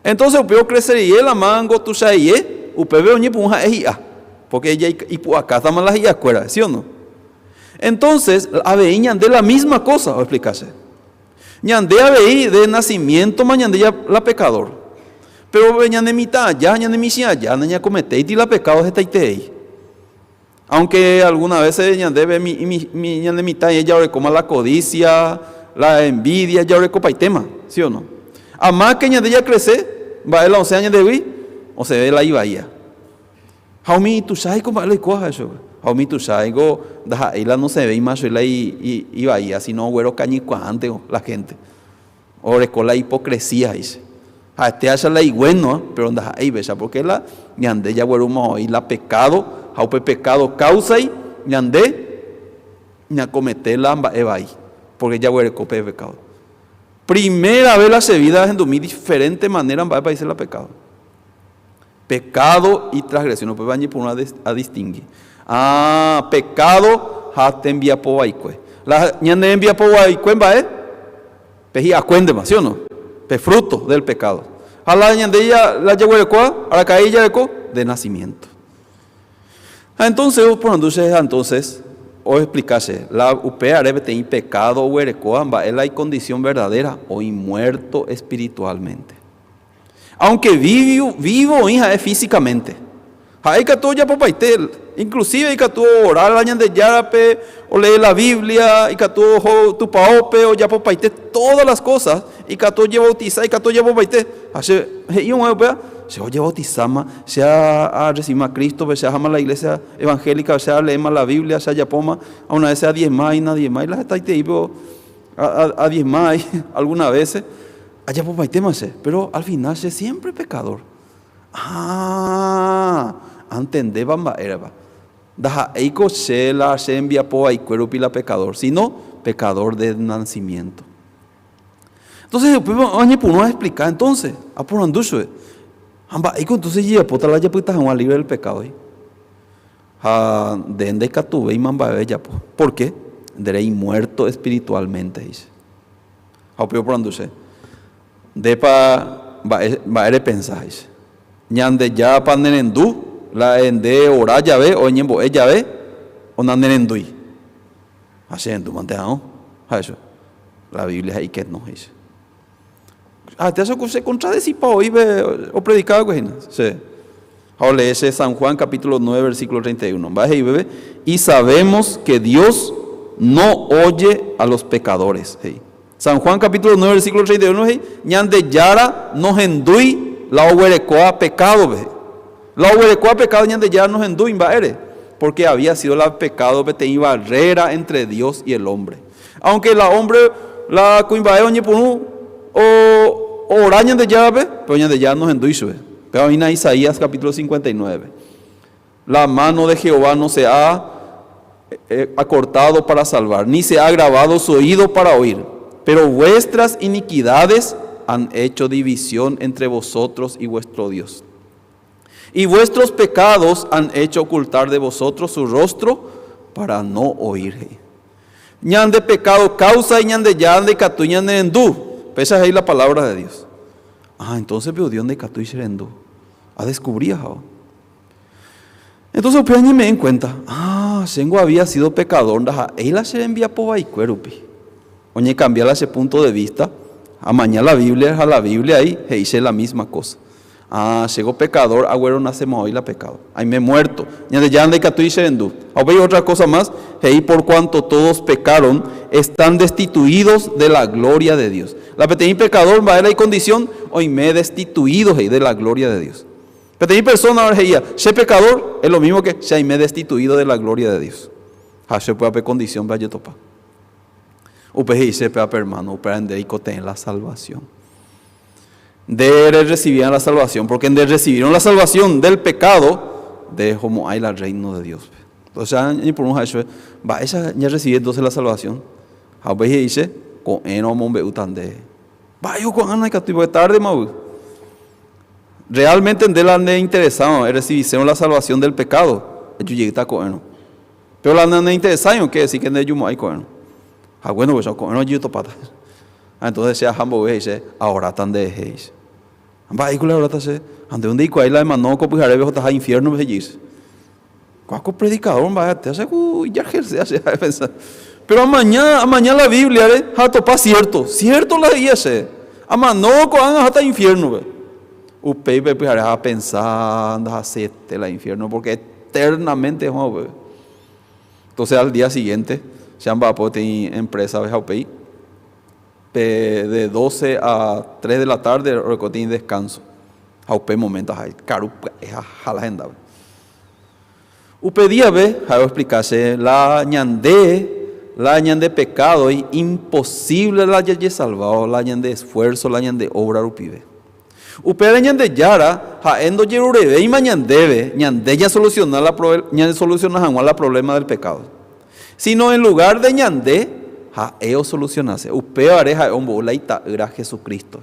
Entonces upe ocrecerie la mango tuichaie, upépe oñepyrũ ha'e hi'a, porque ella ipu'akátama la hi'akuéra, ¿sí o no? Entonces, avei ñande la misma cosa, oexplica che. Ñande avei de nacimiento-ma ñande ya la pecador. Pero pe ñane mitã aja, ñane michĩ aja, nañakometéiti la pecado hetaiterei. Aunque alguna veces ñandéve mi, mi, mi, ñane mitã ella orekóma la codicia, la envidia, ya orekopaitéma, ¿sí o no? A más que ñande ya crece, mba'e la osẽ ñandehegui, osẽve la ivaía. Ha umi tuichaiko mba'e la oikóva ha'e chupe. Ha umi tuichaiko ndaha'éi la nosẽvéima chupe la ivaíva, sino oguerokañykuaánte la gente. Oreko la hipocresía he'ise. Ha'ete acha la iguénova, pero ndaha'éi péicha, porque la ñande jaguerúma voi la pecado, ha upe pecado káusai ñande ñakomete la mba'e vai, porque jaguereko pe pecado. Primera vez la che vida ahendumi diferente manera mba'épa he'ise la pecado. Pecado y transgresión, upéva añepyrũ a distingui. Ah, pecado ha tembiapo vaikue. La ñane rembiapo vaikue mba'e? Pe hi'akuéntema, ¿sí o no? Pe fruto del pecado. Ha la ñande la jaguerekóva, araka'e ijareko? De nacimiento. Ha entonces oporandu che ha entonces oexplica che, la upe are peteĩ pecado oguerekóva mba'e la icondición verdadera, oĩ muerto espiritualmente. Aunque vivo, vivo oĩ ha'e físicamente. Ha'e ikatu ojapopaite, inclusive ikatu oora la Ñandejárape, olee la Biblia, ikatu oho tupaópe, ojapopaite todas las cosas, ikatu ojebautiza, ikatu ojapopaite. Ha che he'i og̃uahẽ upéva, che ojebautizáma, che arrecibíma Crístope, che aháma la iglesia evangélica, che aleéma la Biblia, che ajapóma, ha una vez che adiezma hína, adiezma, y la hetaiteípe adiezma alguna veces. Ajapopaitéma che, péro al final che siémpre pekadór. Aah, antendépa mba'érepa. Ndaha'éiko che la che rembiapo vaikue rupi la pekadór, síno pekadór de nasimiénto. Entonces upéva oñepyrũ aexplika, entonces aporandu chupe, ha mba'éiko entonces jajapóta la japyta hag̃ua libre del pecado? Ha nde ndaikatuvéima mba'eve ejapo. Por qué? Nde reimuerto espiritualmente, he'i che. Ha upéi oporandu che, Ndépa mba'e, mba'e repensa? He'i che. Ñandejárapa nerendu la nde ora jave o eñembo'e jave o nanerendúi? Ha che rendúmante aõ, ha'e chupe. La Biblia he'i que no, he'i che. Ha'ete acho ku che contradecipa voi pe opredika va'ekue hína. Che. Ha olee che San Juan capítulo 9 versículo 31. Mba'e he'i upépe? Y sabemos que Dios no oye a los pecadores, he'i. San Juan capítulo 9 versículo 31 he'i, Ñandejára nohendúi la oguerekóva pekádope, he'i. La oguerekóva pecado Ñandejára nohendúi, mba'ére? Porque había sido la pecado peteĩ barrera entre Dios y el hombre. Aunque la hombre, la kuimba'e oñepyrũ oora Ñandejárape, pero Ñandejára nohendúi chupe. Péva oĩna Isaías capítulo 59-pe. La mano de Jehová no se ha acortado para salvar, ni se ha agravado su oído para oír, pero vuestras iniquidades han hecho división entre vosotros y vuestro Dios. Y vuestros pecados han hecho ocultar de vosotros su rostro para no oír, he'i. Ñande pecado causa Ñandejára ndaikatúi ñanerendu. Péicha he'i la palabra de Dios. Ah, entonces pe Dios ndaikatúi cherendu. Adescubrí ahávo. Entonces upéva añeme'ẽ en cuenta, ah, chéngo había sido pecador ndaha'éi la che rembiapo vaikue rupi. Oñekambia la che punto de vista, amaña la Biblia ha la Biblia ahí he'i che la misma cosa. Ah, chéko pecador, agueronasemaoi la pecado. Aime muerto. Ñandejára ndaikatúi che rendu. Ha upéi otra cosa más, he'i por cuanto todos pecaron, están destituidos de la gloria de Dios. La peteĩ pecador mba'e la icondición, oime destituido he'i de la gloria de Dios. Peteĩ persona he'íva, che pecador, es lo mismo que che aime destituido de la gloria de Dios. Ha che upéva pe condición-pe ajetopa. Upe he'ise péva pe hermano, upéva nde reikotevẽ la salvación. Nde rerrecibían la salvación, porque nde recibieron la salvación del pecado, nde rehomo'ãi la reino de Dios-pe. Entonces añepyrũ ha'e chupe, mba'éicha ñarrecibi entonces la salvación? Ha upéi he'i che, ko'ẽrõ omombe'úta ndéve. Mba'éiko ko'ág̃a ndaikatúi, porque tárdema voi. Realmente nde la neinteresárõ errecibisérõ la salvación del pecado, ejujeýta ko'ẽrõ. Pero la naneinteresáirõ, quiere decir que ndejumo'ãi ko'ẽrõ. Ha bueno, pues ko'ẽrõ ojejotopáta. Ha entonces che aha mboyve he'i che, aoráta nderehe, he'i che. Ha mba'éiko la aoráta che? Ha nde ndeikuaái la emano ko pyharépe ohotaha infiérnope, he'i che. Kóa ko predicador mba'e até che ku ijargelsea che ha'e pensa. Pero amaña, amaña la Bíbliare ha atopa cierto, cierto la he'íva che. Amano ko'ág̃a aháta infiérnope. Upéi pe pyhare apensa ndahaseiete la infierno porque eternamente oĩva upépe. Entonces al día siguiente che amba'apo peteĩ empresa-pe ha upéi pe de doce a tres de la tarde oreko peteĩ descanso ha upe momento aha karu pya'e ha aha la hendápe. Upe díape ha'e oexplika che la ñande, la ñande pekádoi imposible la jajesalváo la ñande esfuerzo, la ñande obra rupive. Upévare Ñandejára ha'e ndojerurevéima ñandéve ñande ñasoluciona la ñasoluciona hag̃ua la problema del pecado. Sino en lugar de ñande, ha'e osolucionase. Upévare ha'e ombou la ita'ýra Jesucristo.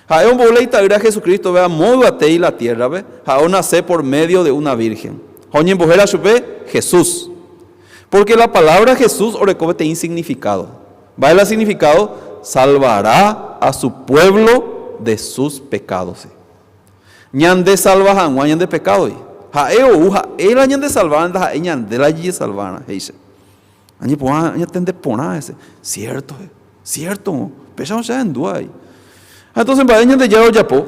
Ha'e ombou la ita'ýra Jesucristo-pe amo yvatei la tierra-pe, ha'e onase por medio de una virgen. Ha oñembohéra chupe Jesús. Porque la palabra Jesús oreko peteĩ significado. Mba'e la significado? Salvará a su pueblo de sus pecados. Ñande salva hag̃ua ñande pecado-gui. Ha'e ou ha'e la ñande salva ndaha'éi ñande la jajesalvarã, he'ise. Añepu'ã añatende porã hese. Cierto, cierto, péicha che ahendu avei. Ha entonces mba'e Ñandejára ojapo?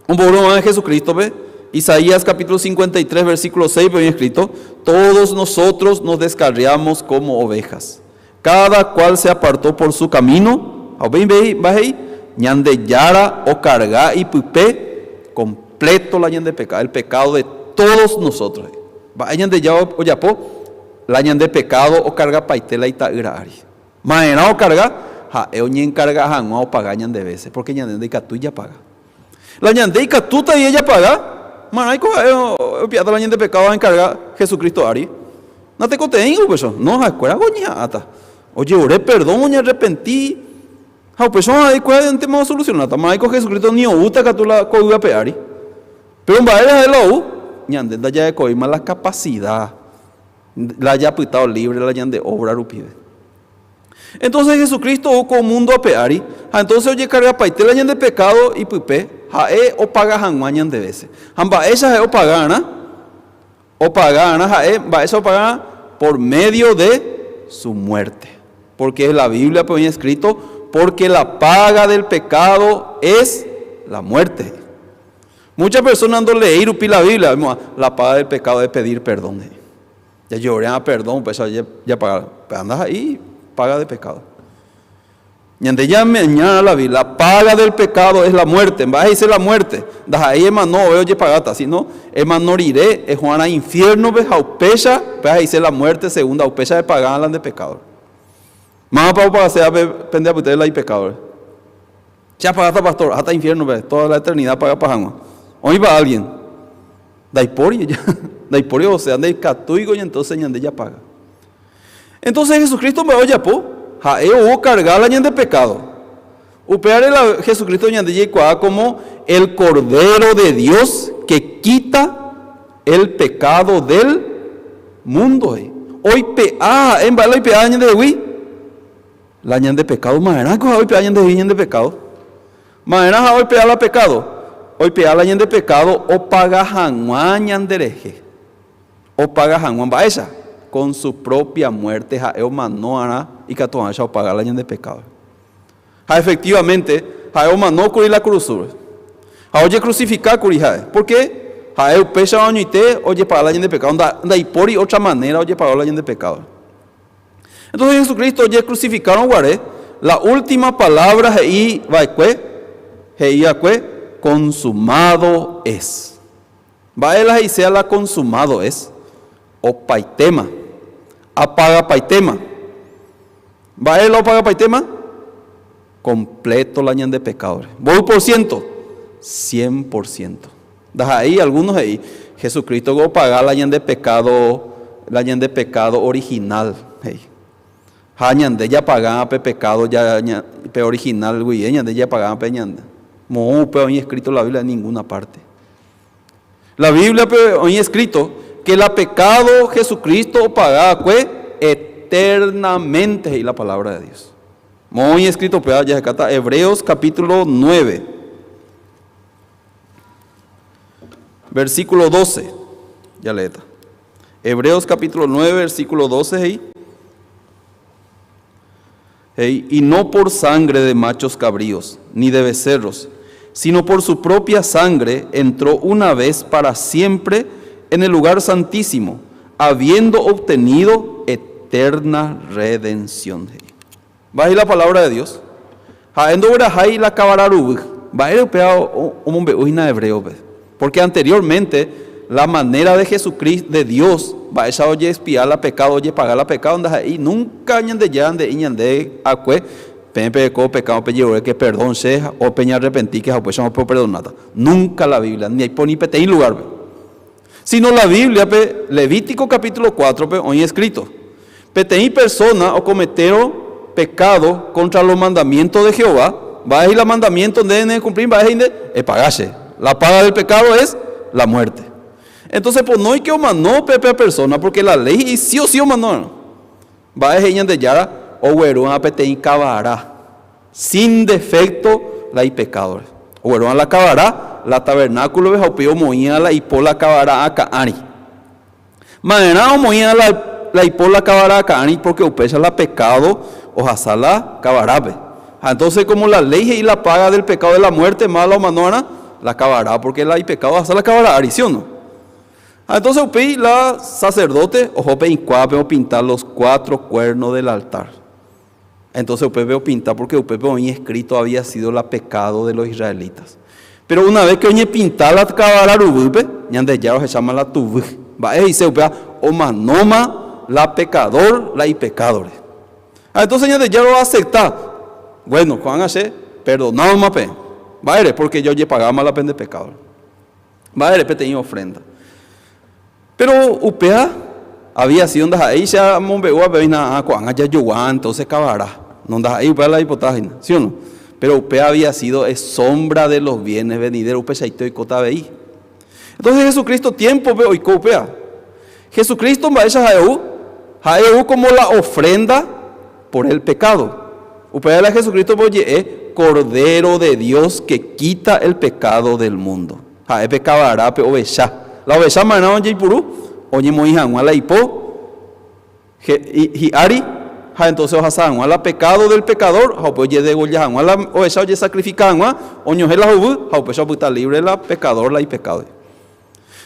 Ombo'úrõ Jesucristo-pe, Isaías capítulo 53 versículo 6-pe oĩ escrito, Todos nosotros nos descarriamos como ovejas, cada cual se apartó por su camino, ha upéi mba'e he'i, Ñandejára okarga ipype completo la ñande pecado, el pecado de todos nosotros. Mba'e Ñandejára ojapo? La ñande pekádo okargapaite la ita'ýra ári. Ma'erã okarga? Ha'e oñenkarga hag̃ua opaga ñande vése, pórke ñande ndaikatúi japaga. La ñande ikatúta avei japaga, ma'erãiko ha'e opiáta la ñande pekádo oenkarga Jesucristo ári? Natekotevẽi upéicha. No, ha'ekuéra oñeha'ãta. Ojerure perdón, oñearrepenti, ha upéicha ha'ekuéra ntema osolusionáta. Ma'erãiko Jesucristo ni oúta katu la ko yvy ape ári? Péro mba'ére ha'e la ou? Ñande ndajarekovéima la kapasida. La japytávo libre la ñande obra rupive. Entonces Jesucristo ou ko mundo ape ári, ha entonces ojekargapaite la ñande pecado ipype, ha'e opaga hag̃ua ñande vése. Ha mba'éicha ha'e opaga arã? Opaga arã ha'e, mba'éicha opaga arã? Por medio de su muerte. Porque la Biblia-pe oĩ escrito, porque la paga del pecado es la muerte. Muchas personas ndoleéi rupi la Biblia, oimo'ã, la paga del pecado es pedir perdón, he'i. Jajerore'ã perdón, upéicha japaga, pe ndaha'éi paga de pecado. Ñande ñameña la Biblia, la paga del pecado es la muerte. Mba'e he'ise la muerte? Ndaha'éi emano ove ojepagáta, sino emano rire ehu'arã infierno-pe ha upéicha, upéva he'ise la muerte segunda, upéicha epagã la nde pecado. Mávapa opagaséva pende apytépe la ipecado-re? Che apagáta pastor, aháta infierno-pe toda la eternidad apagapa hag̃ua. Oĩpa alguien? Ndaipóri, ndaipóri osea, ndaikatúiko entonces ñande japaga. Entonces Jesucristo mba'e ojapo? Ha'e ou okarga la ñande pecado. Upévare la Jesucristo ñande jaikuaa como el Cordero de Dios que quita el pecado del mundo. Oipe'a ha'e mba'e la oipe'a ñandehegui? La ñande pecado, ma'erãko ha'e oipe'a ñandehegui ñande pecado? Ma'erã ha'e oipe'a la pecado? Oipe'a la ñande pecado opaga hag̃ua ñanderehe. Opaga hag̃ua mba'éicha? Con su propia muerte ha'e omano arã ikatu hag̃uáicha opaga la ñande pecado. Ha efectivamente, ha'e omano kuri la kurusúre. Ha ojecrucifica kuri ha'e. Por qué? Ha'e upéicha añoite ojepaga la ñande pecado. Ndaipóri otra manera ojepaga la ñande pecado. Entonces Jesucristo ojecrucificárõ guare, la última palabra he'i va'ekue, he'i va'ekue, consumado es. Mba'e la he'iséa la consumado es? Opaitéma. Apagapaitéma. Mba'e la opagapaitéma? Completo la ñande pecado-re. Mboy por ciento? Cien por ciento. Ndaha'éi algunos he'i, Jesucristo-ko opaga la ñande pecado, la ñande pecado original, he'i. Ha ñande japagáva pe pecado ja, pe original guive ñande japagáva pe ñande. Moõ upéva oĩ escrito la Biblia en ninguna parte. La Biblia-pe oĩ escrito que la pecado Jesucristo opaga'akue eternamente, he'i la palabra de Dios. Moõ oĩ escrito upéva jahekáta Hebreos capítulo 9. Versículo 12. Jaleéta. Hebreos capítulo 9, versículo 12 he'i. He'i, Y no por sangre de machos cabríos, ni de becerros, sino por su propia sangre entró una vez para siempre en el lugar santísimo, habiendo obtenido eterna redención. He'i. Mba'e la palabra de Dios? Ha'e ndoguerahái la kavara ruvy. Mba'ére upéva omombe'u hína hebréope? Porque anteriormente La manera de Jesucristo, de Dios, mba'éicha ojeexpia la pecado, ojepaga la pecado, ndaha'éi nunca Ñandejára nde'i ñande akue, peẽ pereko pecado pejeruréke perdón che o peñearrepentíke ha upéicha opeperdonáta. Nunca la Biblia, ni aipo ni peteĩ lugar-pe. Sino la Biblia-pe, Levítico capítulo 4-pe oĩ escrito, Peteĩ persona okometérõ pecado contra los mandamientos de Jehová, mba'e he'i la mandamiento nde necumplir, mba'e he'i nde? Epaga che. La paga del pecado es la muerte. Entonces ponóike omano pe pe persona, porque la ley he'i sí o sí omanórõ. Mba'e he'i Ñandejára? Oguerúva peteĩ kavara, sin defecto la ipecádore. Oguerúva la kavara la tabernáculo-pe ha upéi omoĩva la ipo la kavara akã ári. Ma'erã omoĩva la ipo la kavara akã ári porque upéicha la pecado ohasa la kavarápe. Ha entonces como la ley he'i la paga del pecado es la muerte, máva la omano'arã? La kavara, porque la ipecado ohasa la kavara ári, ¿sí o no? Ha entonces upéi la sacerdote oho pe ikuápe opinta los cuatro cuernos del altar. Entonces upépe opinta porque upépe oĩ escrito había sido la pecado de los israelitas. Pero una vez que oñepinta la kavara ruguýpe, Ñandejára ohecháma la tuvy. Mba'e he'ise upéva? Omanóma la pecador la ipecádore. Ha entonces Ñandejára oacepta, bueno, ko'ág̃a che perdonádoma peẽ. Mba'ére? Porque ja ojepagáma la pende pecádore. Mba'ére? Peteĩ ofrenda. Pero upéva había sido ndaha'éi che amombe'úva pe hína ko'ág̃a jajogua entonces kavara. No ndaha'éi upéva la aipota hína, ¿sí o no? Pero upéva había sido es sombra de los bienes venideros, upeichaite oikóta avei. Entonces Jesucristo tiempo-pe oiko upéva. Jesucristo mba'éicha ha'e ou? Ha'e ou como la ofrenda por el pecado. Upéva la Jesucristo-pe oje'e Cordero de Dios que quita el pecado del mundo. Ha'e pe kavara pe ovecha. La ovecha ma'erã ojeipuru oñemoĩ hag̃ua la ipo hi'ári ha entonces ohasa hag̃ua la pecado del pecador ha upe ojedegolla hag̃ua la ovecha ojesacrifica hag̃ua oñohẽ la hovy ha upéicha opyta libre la pecador la ipecado.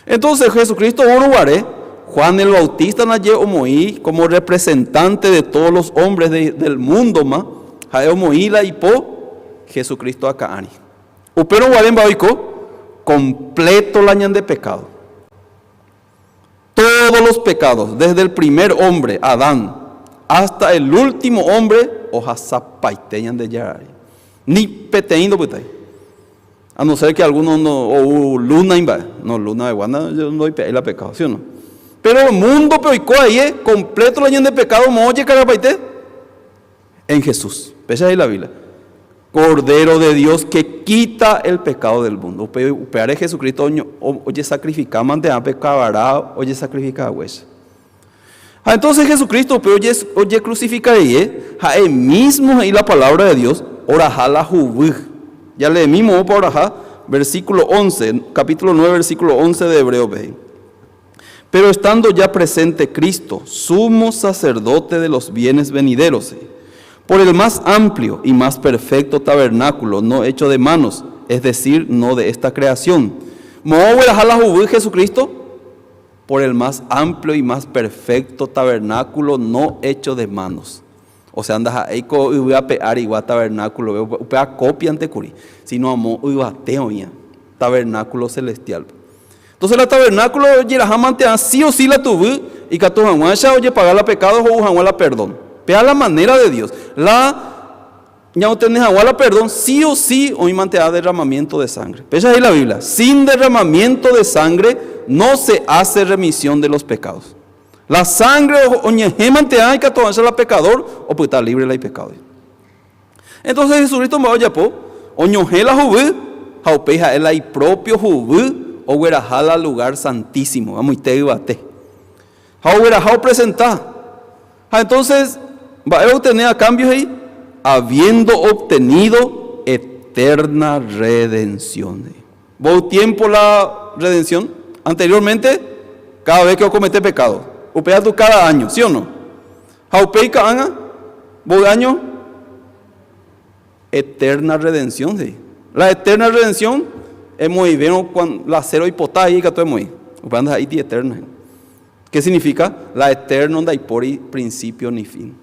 Entonces Jesucristo oúrõ guare, Juan el Bautista ndaje omoĩ como representante de todos los hombres del mundo-ma, ha'e omoĩ la ipo Jesucristo akã ári. Upérõ guare mba'e oiko? Completo la ñande pecado. Todos los pecados, desde el primer hombre, Adán, hasta el último hombre, ohasapaite Ñandejára ári. Ni peteĩ ndopytái. A no ser que alguno no, ou luna imba'e. No, luna de guana ndoipe'ái la pecado, ¿sí o no? Pero mundo-pe oiko ahí, completo la ñande pecado moõ ojekarapaite? En Jesús. Péicha he'i la Biblia. Cordero de Dios que quita el pecado del mundo. Upe, upévare Jesucristo ojesacrifica mante'ã pe kavara ojesacrifica haguéicha. Ha entonces Jesucristo upe ojecrucifica rire, ha'e mismo he'i la palabra de Dios, oraha la huvy. Ya leemi moõpa oraha, versículo 11, capítulo 9, versículo 11 de Hebreo-pe he'i. Pero estando ya presente Cristo, sumo sacerdote de los bienes venideros, por el más amplio y más perfecto tabernáculo, no hecho de manos, es decir, no de esta creación. Moõ ogueraha la huvy Jesucristo? Por el más amplio y más perfecto tabernáculo no hecho de manos. O sea, ndaha'éi ko yvy ape árigua tabernáculo-pe, upéva copia-nte kuri, sino amo yvate oĩva, tabernáculo celestial-pe. Entonces la tabernáculo ojeraha mante'ã sí o sí la tuvy ikatu hag̃uáicha ojepaga la pecado ho'u hag̃ua la perdón. Péa la manera de Dios. La ñaotene hag̃ua la perdón sí o sí oĩ mante'ã derramamiento de sangre. Péicha he'i la Biblia, sin derramamiento de sangre no se hace remisión de los pecados. La sangre oñehẽ mante'ã ikatu hag̃uáicha la pecador opyta libre la ipecado. Entonces Jesucristo mba'e ojapo? Oñohẽ la huvy ha upéi ha'e la ipropio huvy ogueraha la lugar santísimo, amoite yvate. Ha ogueraha opresenta. Ha entonces mba'e obtene a cambio he'i? Habiendo obtenido eterna redención. Mboy tiempo la redención? Anteriormente, cada vez que ocomete pecado. Upéva tu cada año, ¿sí o no? Ha upéi ka'ág̃a, mboy áño? Eterna redención he'i. La eterna redención emoĩvérõ cuando la cero oipota he'i ikatu emoĩ. Upéva ndaha'éiti eterna hína. Qué significa? La eterno ndaipóri principio ni fin.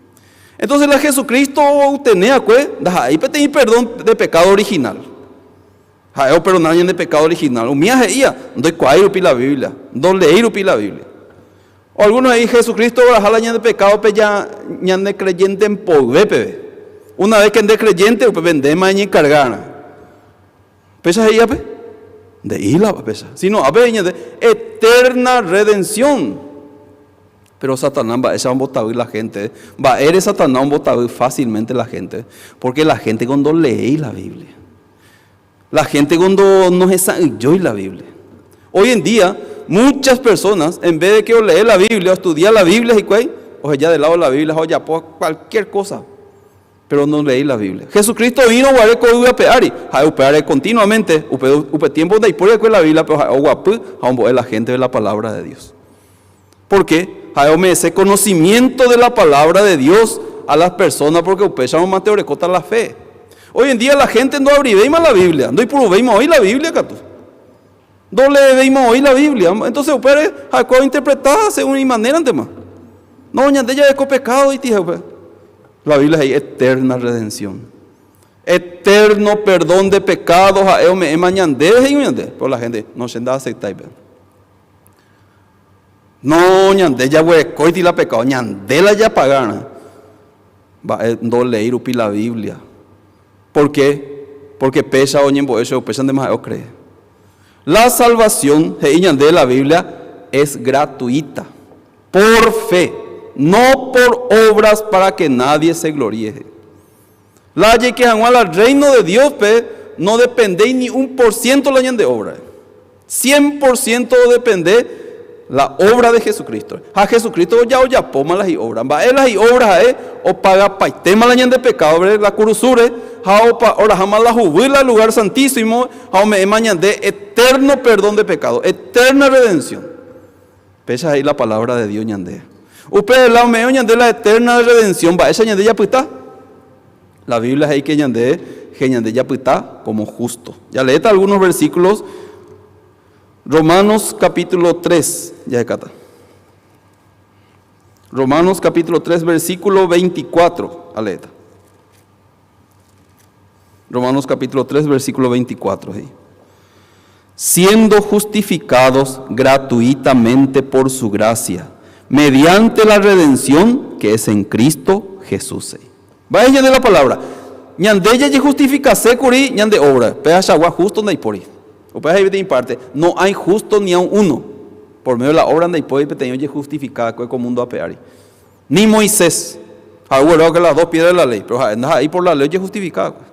Entonces la Jesucristo outene akue ndaha'éi peteĩ perdón de pecado original. Ha'e operdona ñande pecado original. Umía he'ía, ndoikuaái rupi la Biblia, ndoleéi rupi la Biblia. O algunos he'i Jesucristo oraha la ñande pecado pe ya ñande creyente mboyve peve. Una vez que nde creyente, upépe ndéma eñenkargárã. Péicha he'íva pe? Nde'ílava péicha. Sino ápe he'i ñande eterna redención. Pero Satanás mba'éicha ombotavy la gente. Mba'ére Satanás ombotavy fácilmente la gente? Porque la gente ko ndoleéi la Biblia. La gente ko nohesa'ỹijói la Biblia. Hoy en día, muchas personas, en vez de que olee la Biblia, o estudia la Biblia hikuái, oheja de lado la Biblia ha ojapo cualquier cosa. Pero no leí la Biblia. Jesucristo oĩrõ guare ko yvy ape ári, ha'e upévare continuamente, upe, upe tiempo ndaipóri va'ekue la Biblia, pero ha'e oguapy ha ombo'e la gente la palabra de Dios. ¿Por qué? Ha'e ome'ẽse conocimiento de la palabra de Dios a las personas porque upéicharõ mante orekóta la fe. Hoy en día la gente ndoavrivéima la Biblia, ndoipuruvéima oĩ la Biblia katu. Ndoleevéima oĩ la Biblia. Entonces upévare ha'ekuéra ointerpreta según imanérantema. No, ñande jareko pecado itĩha upe. La Biblia he'i eterna redención. Eterno perdón de pecado ha'e ome'ẽma ñandéve he'i ñande. Pero la gente, no, che ndaaceptái pe. No, ñande jaguerekóiti la pecado, ñande la japagarã. Mba'e ndoleéi rupi la Biblia. ¿Por qué? Porque péicha oñembo'e che upéicha ndéma ha'e ocree. La salvación, he'i ñande la Biblia, es gratuita, por fe, no por obras para que nadie se gloríe. La jaike hag̃ua la reino de Dios-pe no dependéi ni un por ciento la ñande obra. 100% odepende la obra de Jesucristo. Ha Jesucristo ja ojapóma la hi'obra. Mba'e la hi'obra ha'e opagapaitéma la ñande pecado-re la kurusúre ha oraháma la huguy la lugar santísimo ha ome'ẽma ñande eterno perdón de pecado, eterna redención. Péicha he'i la palabra de Dios ñande. Upe la ome'ẽ ñande la eterna redención, mba'éicha ñande japyta? La Biblia he'i que ñande, que ñande japyta como justo. Ya leéta algunos versículos. Romanos capítulo 3, ya cata. Romanos capítulo 3, versículo 24, aleta. Romanos capítulo 3, versículo 24. Hey. Siendo justificados gratuitamente por su gracia, mediante la redención que es en Cristo Jesús. Vaya de la palabra. Ñande jajejustifikase kuri ñande obra. Pehachagua justo ndaipóri. Upéva he'i peteĩ parte, no hay justo ni aun uno. Por medio de la obra ndaipóri peteĩ ojejustifica va'ekue ko mundo ape ári. Ni Moisés. Ha'e oguerúva las dos piedras de la ley, pero ha'e ndaha'éi por la ley ojejustifica va'ekue.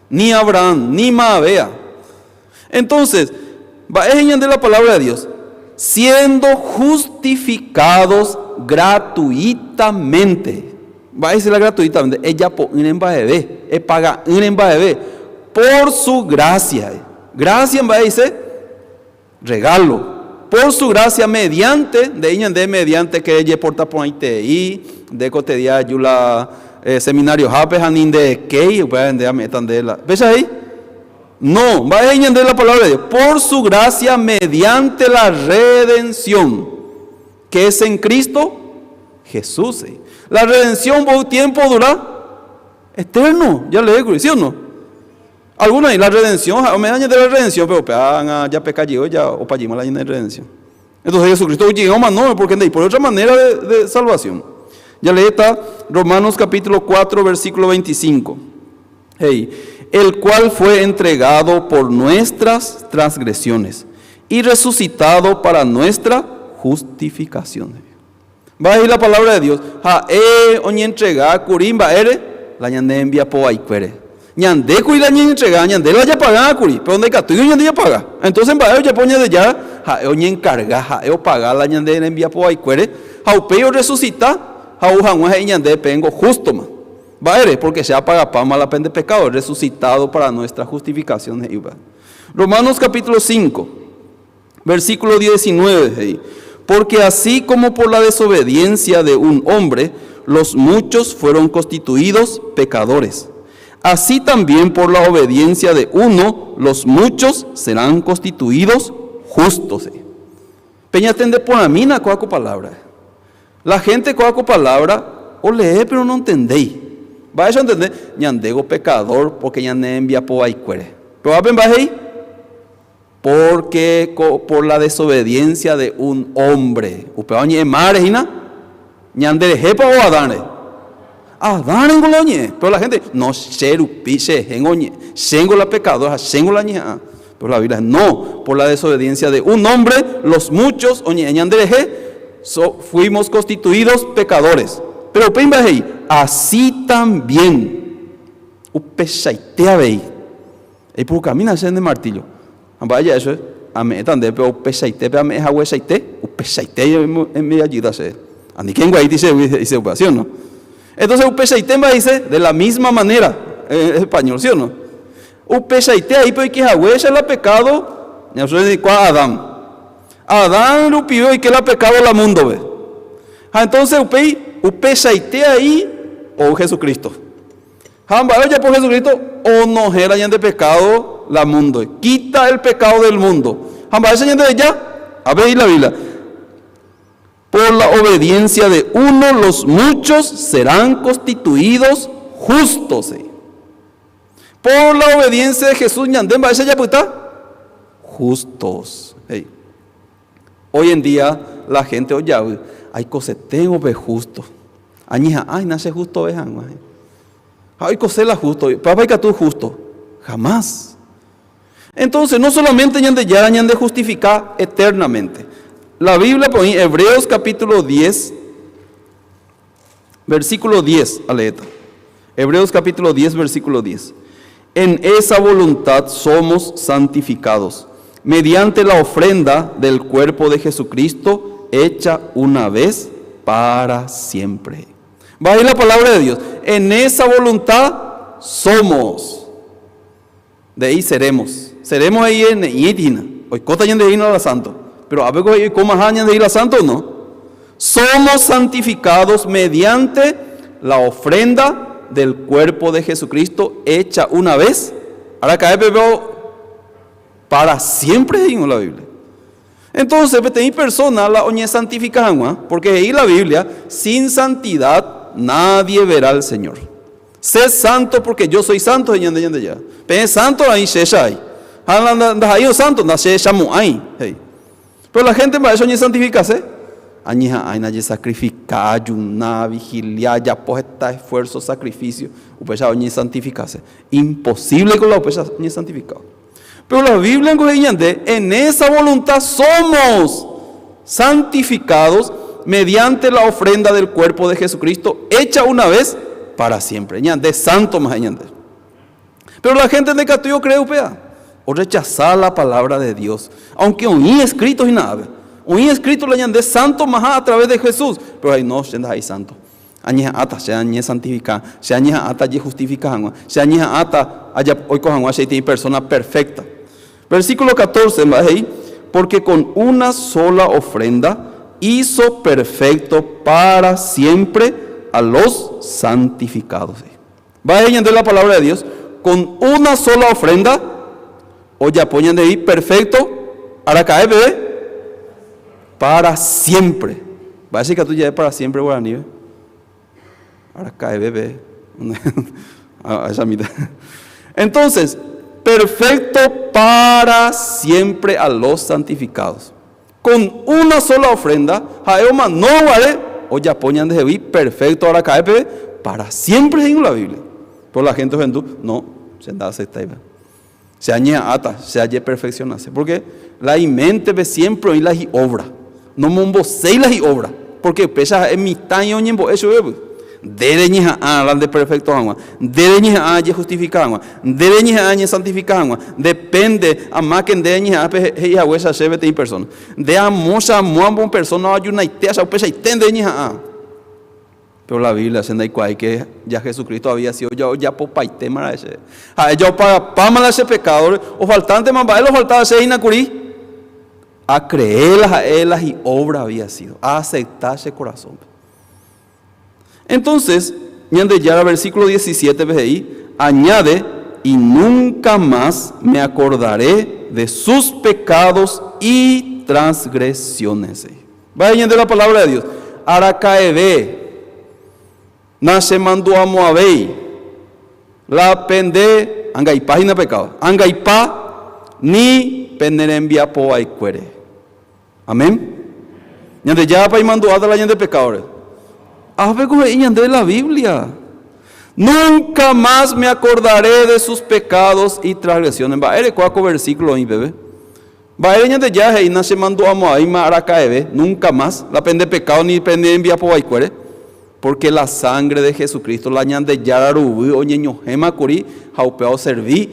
Ni Abraham, ni Maavea. Entonces, mba'e he'i ñande la palabra de Dios? Siendo justificados gratuitamente. Mba'éicha la gratuitamente? Ejapo'ỹre mba'eve, epaga'ỹre mba'eve, por su gracia. Gracia mba'éicha? Regalo. Por su gracia mediante, nde'i ñande mediante que ejeporta porãitei, nde kotedia aju la seminario-hápe ha ni ndeekéi, upéva nde ame'ẽta nde la. Péicha he'i? No, mba'e he'i ñande la palabra de Dios? Por su gracia mediante la redención que es en Cristo Jesús. La redención mboy tiempo dura? Eterno, ya leékuri, ¿sí o no? Algunos ahí, la redención, ome'ẽ ñande la redención, pero upéva ág̃a japeka jey ja opa jeýma la ñane redención. Entonces Jesucristo ojei omanóme porque ndaipóri otra manera de, de salvación. Ya leéta Romanos capítulo 4, versículo 25. He'i, El cual fue entregado por nuestras transgresiones y resucitado para nuestra justificación. Mba'e he'i la palabra de Dios? Ha'e oñentrega kuri mba'ére la ñane rembiapo vaikuére. Ñande kuri la ñañentrega, ñande la japaga kuri, pero ndaikatúi ñande japaga. Entonces mba'e ojapo Ñandejára? Ha'e oñenkarga, ha'e opaga la ñande rembiapo vaikuére ha upéi orresusita ha ou hag̃ua he'i ñande peẽngo jústoma. Mba'ére? Porque che apagapáma la pende pecado, resucitado para nuestra justificación he'i upéva. Romanos capítulo 5, versículo 19 he'i, Porque así como por la desobediencia de un hombre, los muchos fueron constituidos pecadores, así también por la obediencia de uno, los muchos serán constituidos justos. Peñatende porãmína kóa ko palabra. La gente kóa ko palabra olee pero nontendéi. Mba'éicha ontende? Ñandégo pecador porque ñane rembiapo vaikuére. Pero ápe mba'e he'i? Porque por la desobediencia de un hombre. Upéva oñe'ẽ mávare hína? Ñanderehépa o Adánre? Adánrengo la oñe'ẽ. Pero la gente, no, che rupi, cherehéngo oñe'ẽ, chéngo la pecador ha chéngo la añeha'ã. Pero la Biblia, no, por la desobediencia de un hombre, los muchos oñe'ẽ ñanderehe, fuimos constituidos pecadores. Pero upéi mba'e he'i, así también, upechaite avei. Eipurukamína che nde martillo. Ha mba'e ja'e chupe, Ame'ẽta ndéve pe upeichaite, ame'ẽ haguechaite, upeichaite emiajýta chéve. Aníke enguaíti chégui, he'ise upéva, ¿sí o no? Entonces upeichaite mba'e he'ise, de la misma manera, en español, ¿sí o no? Upeichaite ahípe oike haguéicha la pecado, ñamosu'ẽ Adán. Adán rupive oike la pecado la mundo-pe. Ha entonces upéi, upeichaite ahí ou Jesucristo. Ha mba'e ojapo Jesucristo? Onohẽra ñande pecado la mundo. Quita el pecado del mundo. Ha mba'éicha ñandereja? Avei la Biblia. Por la obediencia de uno, los muchos serán constituidos justos. Por la obediencia de Jesús, ñande mba'éicha japyta? Justos. Hey. Hoy en día la gente ojavy, Aikoseténgo pe justo. Añeha'ã hína che justove hag̃ua. Ha oikose la justo, upévapa ikatu justo? Jamás. Entonces, no solamente Ñandejára ñandejustifika eternamente. La Biblia-pe oĩ Hebreos capítulo 10, versículo 10, aleéta. Hebreos capítulo 10, versículo 10. En esa voluntad somos santificados, mediante la ofrenda del cuerpo de Jesucristo hecha una vez para siempre. Va a ir la palabra de Dios. En esa voluntad somos. De ahí seremos. Seremos ahí en Itina. Oikóta ñande la santo. Pero a veces cómo ñande la santo o no. Somos santificados mediante la ofrenda del cuerpo de Jesucristo hecha una vez. Ahora cae veo para siempre en la Biblia. Entonces, peteĩ persona la oñesantifica hag̃ua, porque he'i la Biblia, sin santidad nadie verá al Señor. Sé santo porque yo soy santo, he'i ñande Ñandejára. Peẽ santo aĩ chéicha aĩ. Ha la ndaha'éirõ santo, ndachéichamo'ãi, he'i. Pero la gente mba'éicha oñesantifikase? Añeha'ãina ajesakrifika, ajuna, avigilia, ajapo heta esfuerzo, sacrificio, upéicha oñesantifikase. Imposible ko la upéicha oñesantifikáva. Pero la Biblia niko he'i ñande, en esa voluntad somos santificados mediante la ofrenda del cuerpo de Jesucristo hecha una vez para siempre. Ñande santo más ñande. Pero la gente ndaikatúi ocree upéva. Orechasa la palabra de Dios. Aunque oĩ escrito hína ápe. Oĩ escrito la ñande santo maha a través de Jesús. Pero he'i no, che ndaha'éi santo. Añeha'ãta che añesantifika, che añeha'ãta ajehustifika hag̃ua, che añeha'ãta oiko hag̃ua che peteĩ persona perfecta. Versículo 14 mba'e he'i, Porque con una sola ofrenda hizo perfecto para siempre a los santificados. Mba'e he'i ñande la palabra de Dios? Con una sola ofrenda ojapo ñandehegui perfecto araka'e peve? Para siempre. Mba'éicha ikatu ja'e para siempre guaranípe? Araka'eve peve. Ahechamíta. Entonces, perfecto para siempre a los santificados. Con una sola ofrenda, ha'e omano guare ojapo ñandehegui perfecto araka'e peve para siempre he'íngo la Biblia. Pero la gente ohendu, no, che nda'aceptáiva. Che añeha'ãta, che ajeperfeccionase. Porque la iméntepe siempre oĩ la hi'obra. Nomomboséi la hi'obra. Porque upéicha ha'e mitã oñembo'e chupépy. Nde reñeha'ã la nde perfecto hag̃ua. Nde reñeha'ã ajejustifika hag̃ua. Nde reñeha'ã añesantifika hag̃ua. Depende, amáke nde reñeha'ã pe he'i haguéicha chéve peteĩ persona. Nde amócha amoambo persona oajunaite acha upeichaite nde reñeha'ã. Péro la Biblia che ndaikuaái ke ja Jesucristo había sido ja ojapopaitéma ra'e chéve. Ha'e ja opagapáma la che pekádore, ofaltántema mba'e la ofaltáva chéve hína kuri. Acree la ha'e la hi'obra había sido, aacepta che corazón-pe. Entonces, Ñandejára versículo 17-pe he'i, Añade, y nunca más me acordaré de sus pecados y transgresiones. Mba'e ñande la palabra de Dios? Araka'eve nachemandu'amo'ãvéi la pende angaipa hína pecado. Angaipa ni. pene rembiapo vaikuére. Amén. Ñandejára imandu'áta la ñande pecadores. Ápe ko he'i ñande la Biblia. Nunca más me acordaré de sus pecados y transgresiones. Mba'ére kóa ko versículo oĩ peve. Mba'ére Ñandejára he'i nachemandu'amo'ãima araka'eve, nunca más, la pende pecado ni pende rembiapo vaikuére. Porque la sangre de Jesucristo, la Ñandejára ruguy oñeñohẽma kuri ha upéva oservi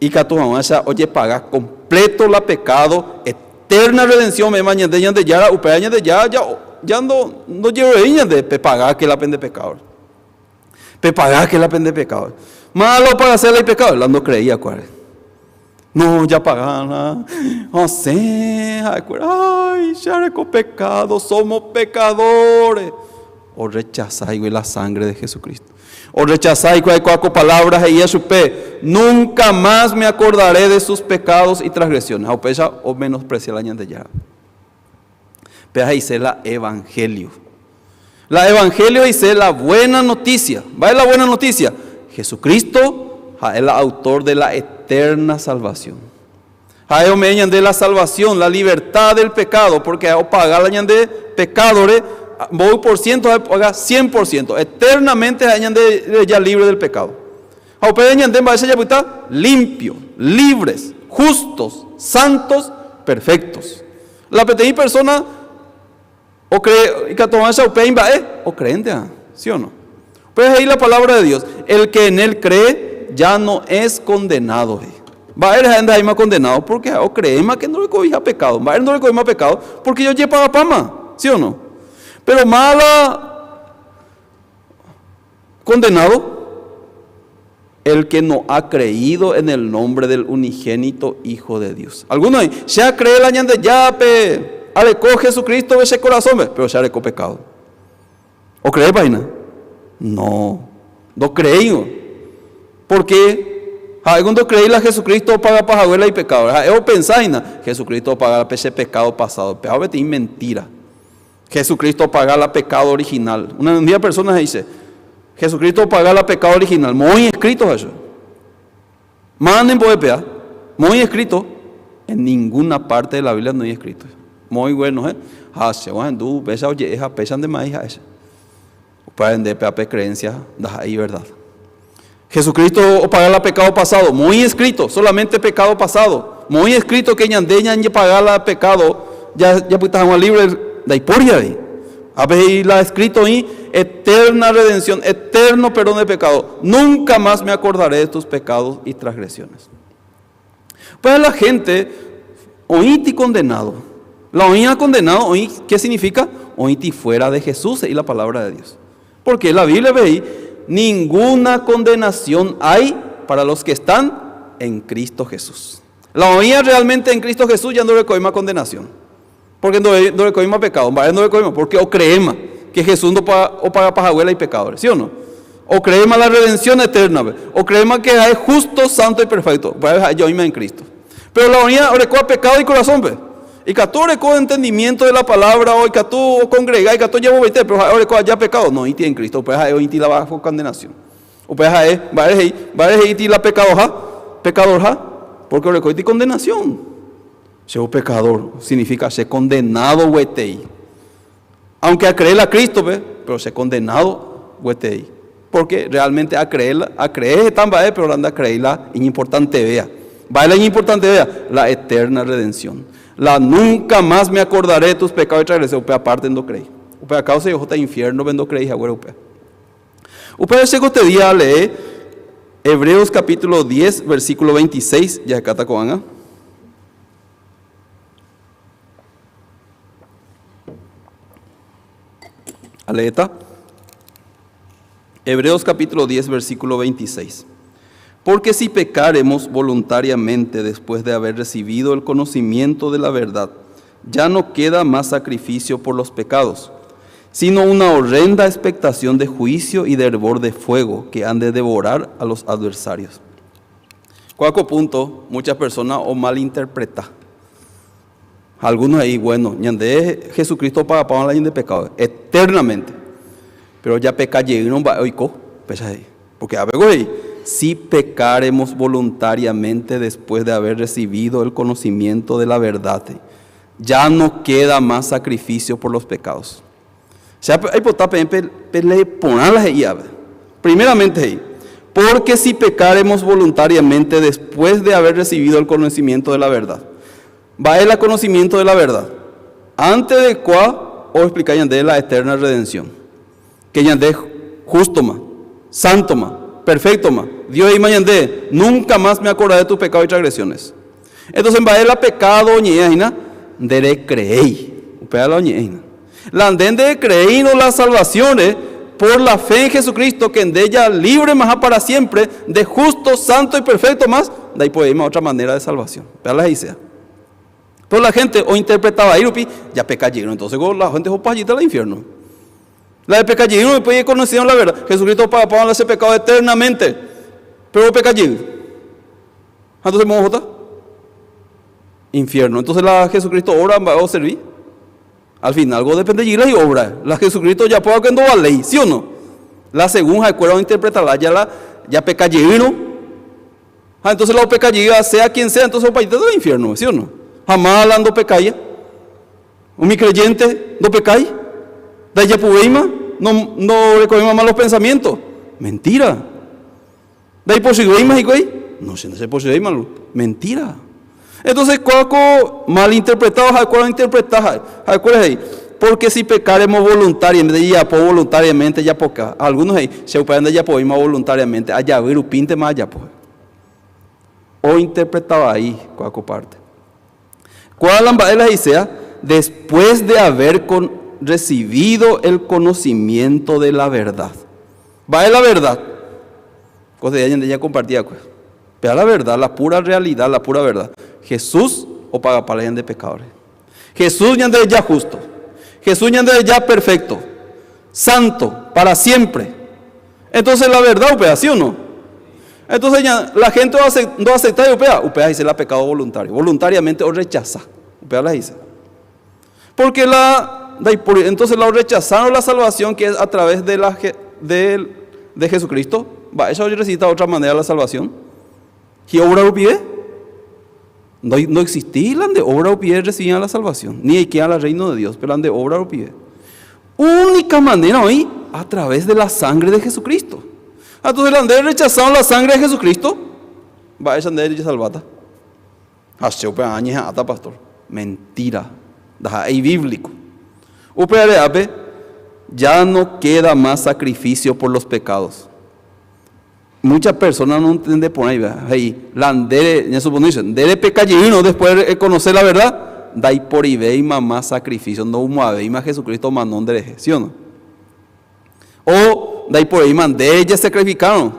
ikatu hag̃uáicha ojepaga completo la pecado, eterna redención ome'ẽma ñande Ñandejára, upéva Ñandejára ja ja ndo ndojerovéi ñande pepagáke la pende pecado. Pepagáke la pende pecado. Máva la opagase la ipecado, la ndocreí akuáre. No, japagána, osẽ ha'ekuéra, ay, che areko pecado, somos pecadores. Orrechasa hikuái la sangre de Jesucristo. Orrechasa hikuái kóa ko palabra he'íva chupe, nunca más me acordaré de sus pecados y transgresiones. Ha upéicha omenosprecia la Ñandejára. Péva he'ise la evangelio. La evangelio he'ise la buena noticia. Mba'e la buena noticia? Jesucristo ha'e la autor de la eterna salvación. Ha'e ome'ẽ ñande la salvación, la libertad del pecado, porque ha'e opaga la ñande pecadore, mboy por ciento ha'e opaga 100%. Eternamente ha'e ñande reja libre del pecado. Ha upéva ñande mba'éicha japyta? Limpio, libres, justos, santos, perfectos. La peteĩ persona ocree, ikatu hag̃uáicha upéva imba'e, ocréente'ã, ¿sí o no? Upéva he'i la palabra de Dios, el que en él cree ya no es condenado, he'i. Mba'ére ha'e ndaha'éima condenado? Porque ha'e ocreéma que ndorekoiha pecado. Mba'ére ndorekoiha pecado? Porque jojepagapáma, ¿sí o no? Pero mala condenado el que no ha creído en el nombre del unigénito Hijo de Dios. Algunos ahí, che acree la Ñandejárape, areko Jesucristo che corazón, pero che areko pecado. O cree página? No, no creí. ¿Por qué? Ha'e cuando creí la Jesucristo paga pajaguela y pecado. Ha'e o pensáina, Jesucristo paga ese pecado pasado. Pero es mentira. Jesucristo paga la pecado original. Una día persona dice, Jesucristo paga la pecado original. Muy escrito eso. Manden pea. Muy escrito. En ninguna parte de la Biblia no hay escrito. Muy bueno, ¿eh? Ha, se va pesa oye, esa pesan de maíz esa. Para pe creencia, da ahí verdad. Jesucristo paga la pecado pasado, muy escrito, solamente pecado pasado. Muy escrito que ñande ñande paga la pecado, ya ya pues libre de hiporia ahí. A ver, la escrito ahí, eterna redención, eterno perdón de pecado. Nunca más me acordaré de tus pecados y transgresiones. Pues la gente, oíti condenado. La oía condenado, oí, ¿qué significa? Oíti fuera de Jesús y la palabra de Dios. Porque la Biblia ve ahí, ninguna condenación hay para los que están en Cristo Jesús. La oía realmente en Cristo Jesús ya no le más condenación. Porque no le más pecado, no le porque o creemos que Jesús no paga, o paga pajahuela y pecadores, ¿sí o no? O creemos la redención eterna, o creemos que es justo, santo y perfecto. Yo en Cristo. Pero la unidad orecó pecado y corazón, ve. Y cató orecó entendimiento de la palabra, o cató congrega, y cató llevo veinte, pero orecó allá pecado. No, y en Cristo, pues hoy la bajo condenación. O pues va la pecado ja, pecador ja, porque orecó y condenación. Ser pecador significa ser condenado huetei. Aunque a creer a Cristo, ve, pero ser condenado huetei. Porque realmente a creer, a creer tan va, pero anda a creer la importante vea. Va la importante vea, la eterna redención. La nunca más me acordaré de tus pecados y transgresiones. Upe aparte no creí. Upe a causa de jota infierno vendo creí, agüero upe. Upe ese este día lee Hebreos capítulo 10, versículo 26, ya acá está con Aleta. Hebreos capítulo 10, versículo 26. Porque si pecaremos voluntariamente después de haber recibido el conocimiento de la verdad, ya no queda más sacrificio por los pecados, sino una horrenda expectación de juicio y de hervor de fuego que han de devorar a los adversarios. Cuarto punto, muchas personas o malinterpretan. Algunos ahí, bueno, ñande Jesucristo paga para la de pecado, eternamente. Pero ya peca no va oiko, pesa ahí. Porque a ver, Si pecáremos voluntariamente después de haber recibido el conocimiento de la verdad, ya no queda más sacrificio por los pecados. Che aipota peẽ pelee porã la he'i ave. Primeramente he'i, Porque si pecáremos voluntariamente después de haber recibido el conocimiento de la verdad. Mba'e la conocimiento de la verdad? Antes de kua oexplica ñande la eterna redención. Que ñande jústoma, sántoma, perfectoma. Dios he'íma ñande, Nunca más me acordaré de tus pecados y transgresiones. Entonces mba'e la pecado oñe'ẽ hína? Nderecreéi. Upéva la oñe'ẽ hína. La nde nderecreéirõ la salvación-re por la fe en Jesucristo que nde ya libre maha para siempre, nde justo, santo y perfecto más, ndaipo'evéima otra manera de salvación. Upéva la he'isea. Pero la gente ointerpreta vai rupi, japeca jeýrõ, entonces ko la gente ohopa jýta la infierno. La epeca jeýrõ después econocieron la verdad. Jesucristo opagapáva la che pecado eternamente. Pero opeca jey. Ha entonces moõ ohóta? Infierno. Entonces la Jesucristo obra mba'e oservi? Al final ko depende jey la hi'obra. La Jesucristo ojapóva que ndovaléi, ¿sí o no? La según ha'ekuéra ointerpreta lája la japeca jeýrõ. Ha entonces la opeca jeýva sea quien sea, entonces opaitéta la infierno, ¿sí o no? Ha máva la ndopecáia? Umi creyente ndopecái? Ndaijapuvéima? No, ndorekovéima malos pensamientos? Mentira. Ndaipochyvéima hikuái? No, che ndachepochyvéima. Mentira. Entonces, kóva ko malinterpretado ha'ekuéra ointerpreta ha'e. Ha'ekuéra he'i, porque si pecáremos voluntariamente, jajapo voluntariamente japoka. Algunos he'i, che upéva ndajapovéima voluntariamente, ajavy rupíntema ajapo. Ointerpreta vai kóva ko parte. Kóva la mba'e la he'iséa, después de haber con recibido el conocimiento de la verdad. Mba'e la verdad? Ko día ñande ñakomparti va'ekue. Péva la verdad, la pura realidad, la pura verdad. Jesús opagapa la ñande pecado-re. Jesús ñandereja justo. Jesús ñandereja perfecto. Santo, para siempre. Entonces la verdad upéva, ¿sí o no? Entonces la gente ndoaceptái upéva, upéva he'ise la pecado voluntario. Voluntariamente orrechaza. Upéva la he'ise. Porque la entonces la rechazaron la salvación que es a través de la de Jesucristo. Mba'éicha ojerecibíta otra manera la salvación? Hi'obra rupive? No, no existí la nde obra rupive recibían la salvación, ni eikéa la reino de Dios, pero la nde obra rupive. Única manera oĩ a través de la sangre de Jesucristo. Entonces la nde rechazaron la sangre de Jesucristo, mba'éicha nde rejesalváta? Ha che upearã añeha'ãta, pastor. Mentira, ndaha'éi bíblico. Upe areápe ya no queda más sacrificio por los pecados. Muchas personas no entiende porãiva, he'i, la nde, ñasuponíse, nde repeka jeýrõ después de conocer la verdad, ndaiporivéima más sacrificio, ndoumo'ãvéima Jesucristo omano nderehe, ¿sí o no? O ndaiporivéima nde jesacrificárõ,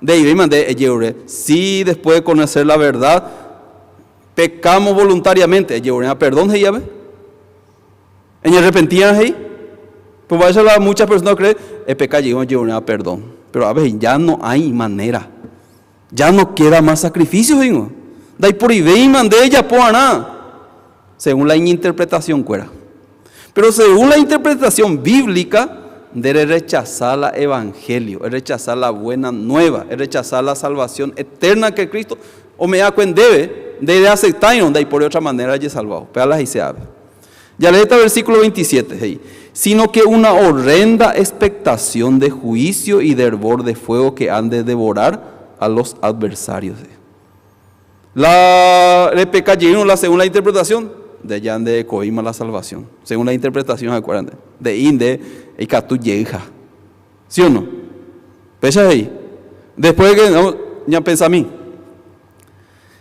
nde'ivéima nde ejerure. Si después de conocer la verdad, pecamos voluntariamente, ejeruréma perdón he'i ave. Eñarrepentíarã he'i. Pues mba'éicha la muchas personas cree, epeka jeýrõ ejeruréma perdón. Pero a veces ya no hay manera. Ya no queda más sacrificio he'ingo. Ndaiporivéima nde ejapo arã. Según la iñinterpretación kuéra. Pero según la interpretación bíblica, nde rerechasa la evangelio, erechasa la buena nueva, erechasa la salvación eterna que Cristo ome'ẽakue ndéve, nde reaceptáirõ ndaipóri otra manera rejesalvao. Péva la he'ise ápe. Jaleéta versículo 27, he'i, sino que una horrenda expectación de juicio y de hervor de fuego que han de devorar a los adversarios. La repeka jeýrõ la según la interpretación, nde ja nderekovéima la salvación. Según la interpretación ha'ekuéra nde. Nde'i nde ikatu jeyha. ¿Sí o no? Péicha he'i. Después de que no, ñapensami.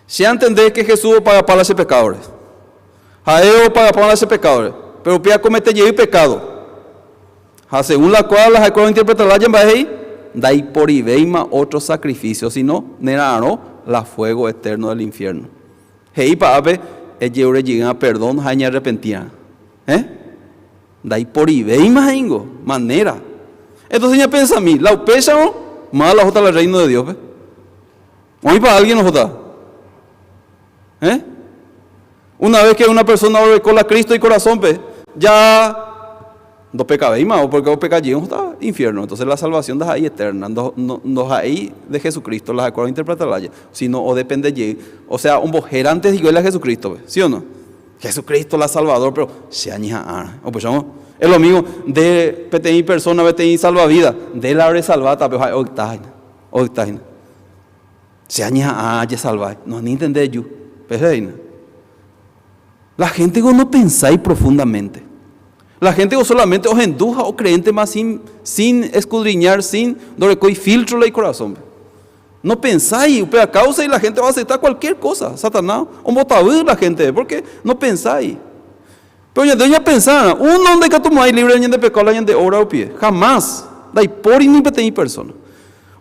Che antende que Jesús opagapa la che pecado-re. Ha'e opagapa la che pecado-re. Pero upéi akomete jey pecado. Ha según la cual la ha'ekuéra ointerpreta lája mba'e he'i, ndaiporivéima otro sacrificio, sino nera'arõ la fuego eterno del infierno. He'i pa'ápe ejerure jeýrã perdón ha eñearrepentirã. Eh? Ndaiporivéima he'ingo, manera. Entonces ñapensami, la upéicharõ, máva la ohóta la reino de Dios-pe? Oĩpa alguien ohóta? Eh? Una vez que una persona oreko la Cristo icorazón-pe, ya. Ndopecavéima, porque opeca está infierno. Entonces la salvación da ahí eterna, no, no, no ahí de Jesucristo, la acuerdo interpretar sino o depende de, o sea, un bojera antes de a Jesucristo, ¿sí o no? Jesucristo la Salvador, pero se añija, o pues es lo mismo de peteí persona, peteí salvavidas, de la salvata, pero hay octagina, octagina. Se añija, ya salva, no ni entender yo, La gente no pensáis profundamente. La gente o solamente os enduja o creyente más sin, sin escudriñar, sin y filtro el corazón. No pensáis, pero a causa y la gente va a aceptar cualquier cosa. Satanás, o botavir la gente, porque no pensáis. Pero ya ya pensar, uno donde que tu libre de pecado la de obra o pie. Jamás. Da por ni pequeña persona.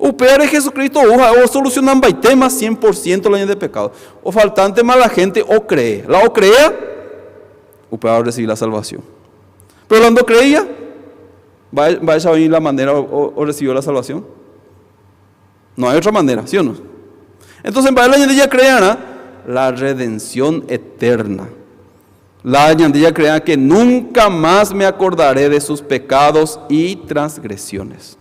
O peor es Jesucristo, o solucionan tema 100% la de pecado. O faltante más la gente o cree. La o crea, o peor recibir la salvación. Pero cuando creía, va, va a venir la manera o, o, recibió la salvación. No hay otra manera, ¿sí o no? Entonces, para la ya crean la redención eterna. La ñandilla crea que nunca más me acordaré de sus pecados y transgresiones.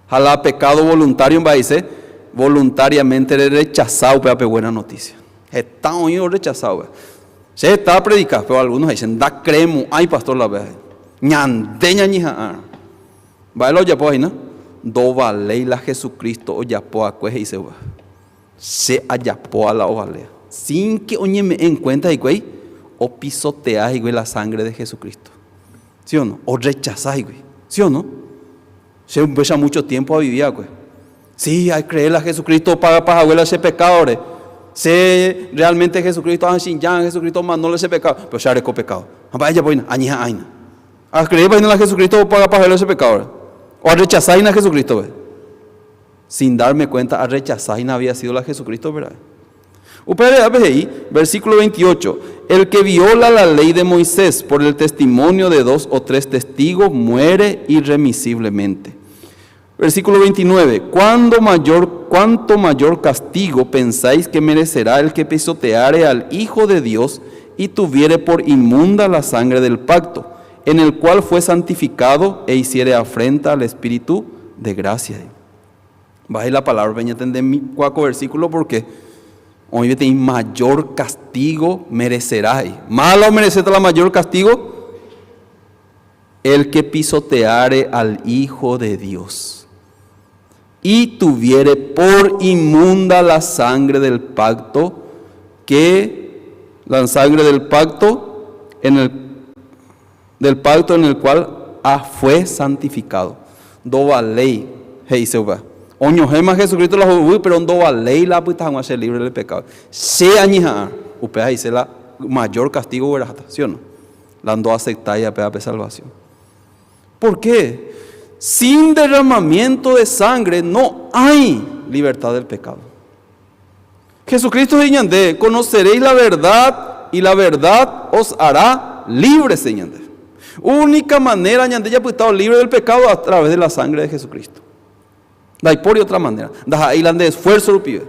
Jala pecado voluntario en dice voluntariamente rechazado, pero buena noticia. Está oído rechazado. Se está predicando, pero algunos dicen, da cremo, ay pastor la vez. Ñande ña Va lo yapo ahí, ¿no? Do vale la Jesucristo o yapo a y se va. Se ayapo a la ovalea. Sin que oñe me en cuenta y güey, o pisoteas güey la sangre de Jesucristo. ¿Sí o no? O rechazás güey. ¿Sí o no? Se empieza mucho tiempo a vivir, güey. Sí, hay que creer a Jesucristo para para abuela ese pecado, Se realmente Jesucristo, ah, Jesucristo mandó ese pecado, pero se arrecó pecado. Vaya, pues, añija, aña. A creer a Jesucristo para pagar ese pecado. O a rechazar a Jesucristo, güey. Sin darme cuenta, a rechazar y no había sido la Jesucristo, ¿verdad? Versículo 28. El que viola la ley de Moisés por el testimonio de dos o tres testigos muere irremisiblemente. Versículo 29. ¿Cuándo mayor, ¿Cuánto mayor castigo pensáis que merecerá el que pisoteare al Hijo de Dios y tuviere por inmunda la sangre del pacto, en el cual fue santificado e hiciere afrenta al Espíritu de gracia? Baje la palabra, venga a entender mi cuaco versículo porque hoy mayor castigo merecerá. Malo merecerá la mayor castigo el que pisoteare al Hijo de Dios y tuviere por inmunda la sangre del pacto, que la sangre del pacto en el del pacto en el cual fue santificado. Doba ley, heiseuba. Oño gema Jesucristo la pero doba ley la puta ser libre del pecado. Se añija, upea dice la mayor castigo ¿sí o no? La ando aceptar y a salvación. ¿Por qué? Sin derramamiento de sangre no hay libertad del pecado. Jesucristo dice, conoceréis la verdad y la verdad os hará libres, señor. Única manera, ñande ya estado libre del pecado a través de la sangre de Jesucristo. Da por otra manera. Da ahí de esfuerzo, pibe.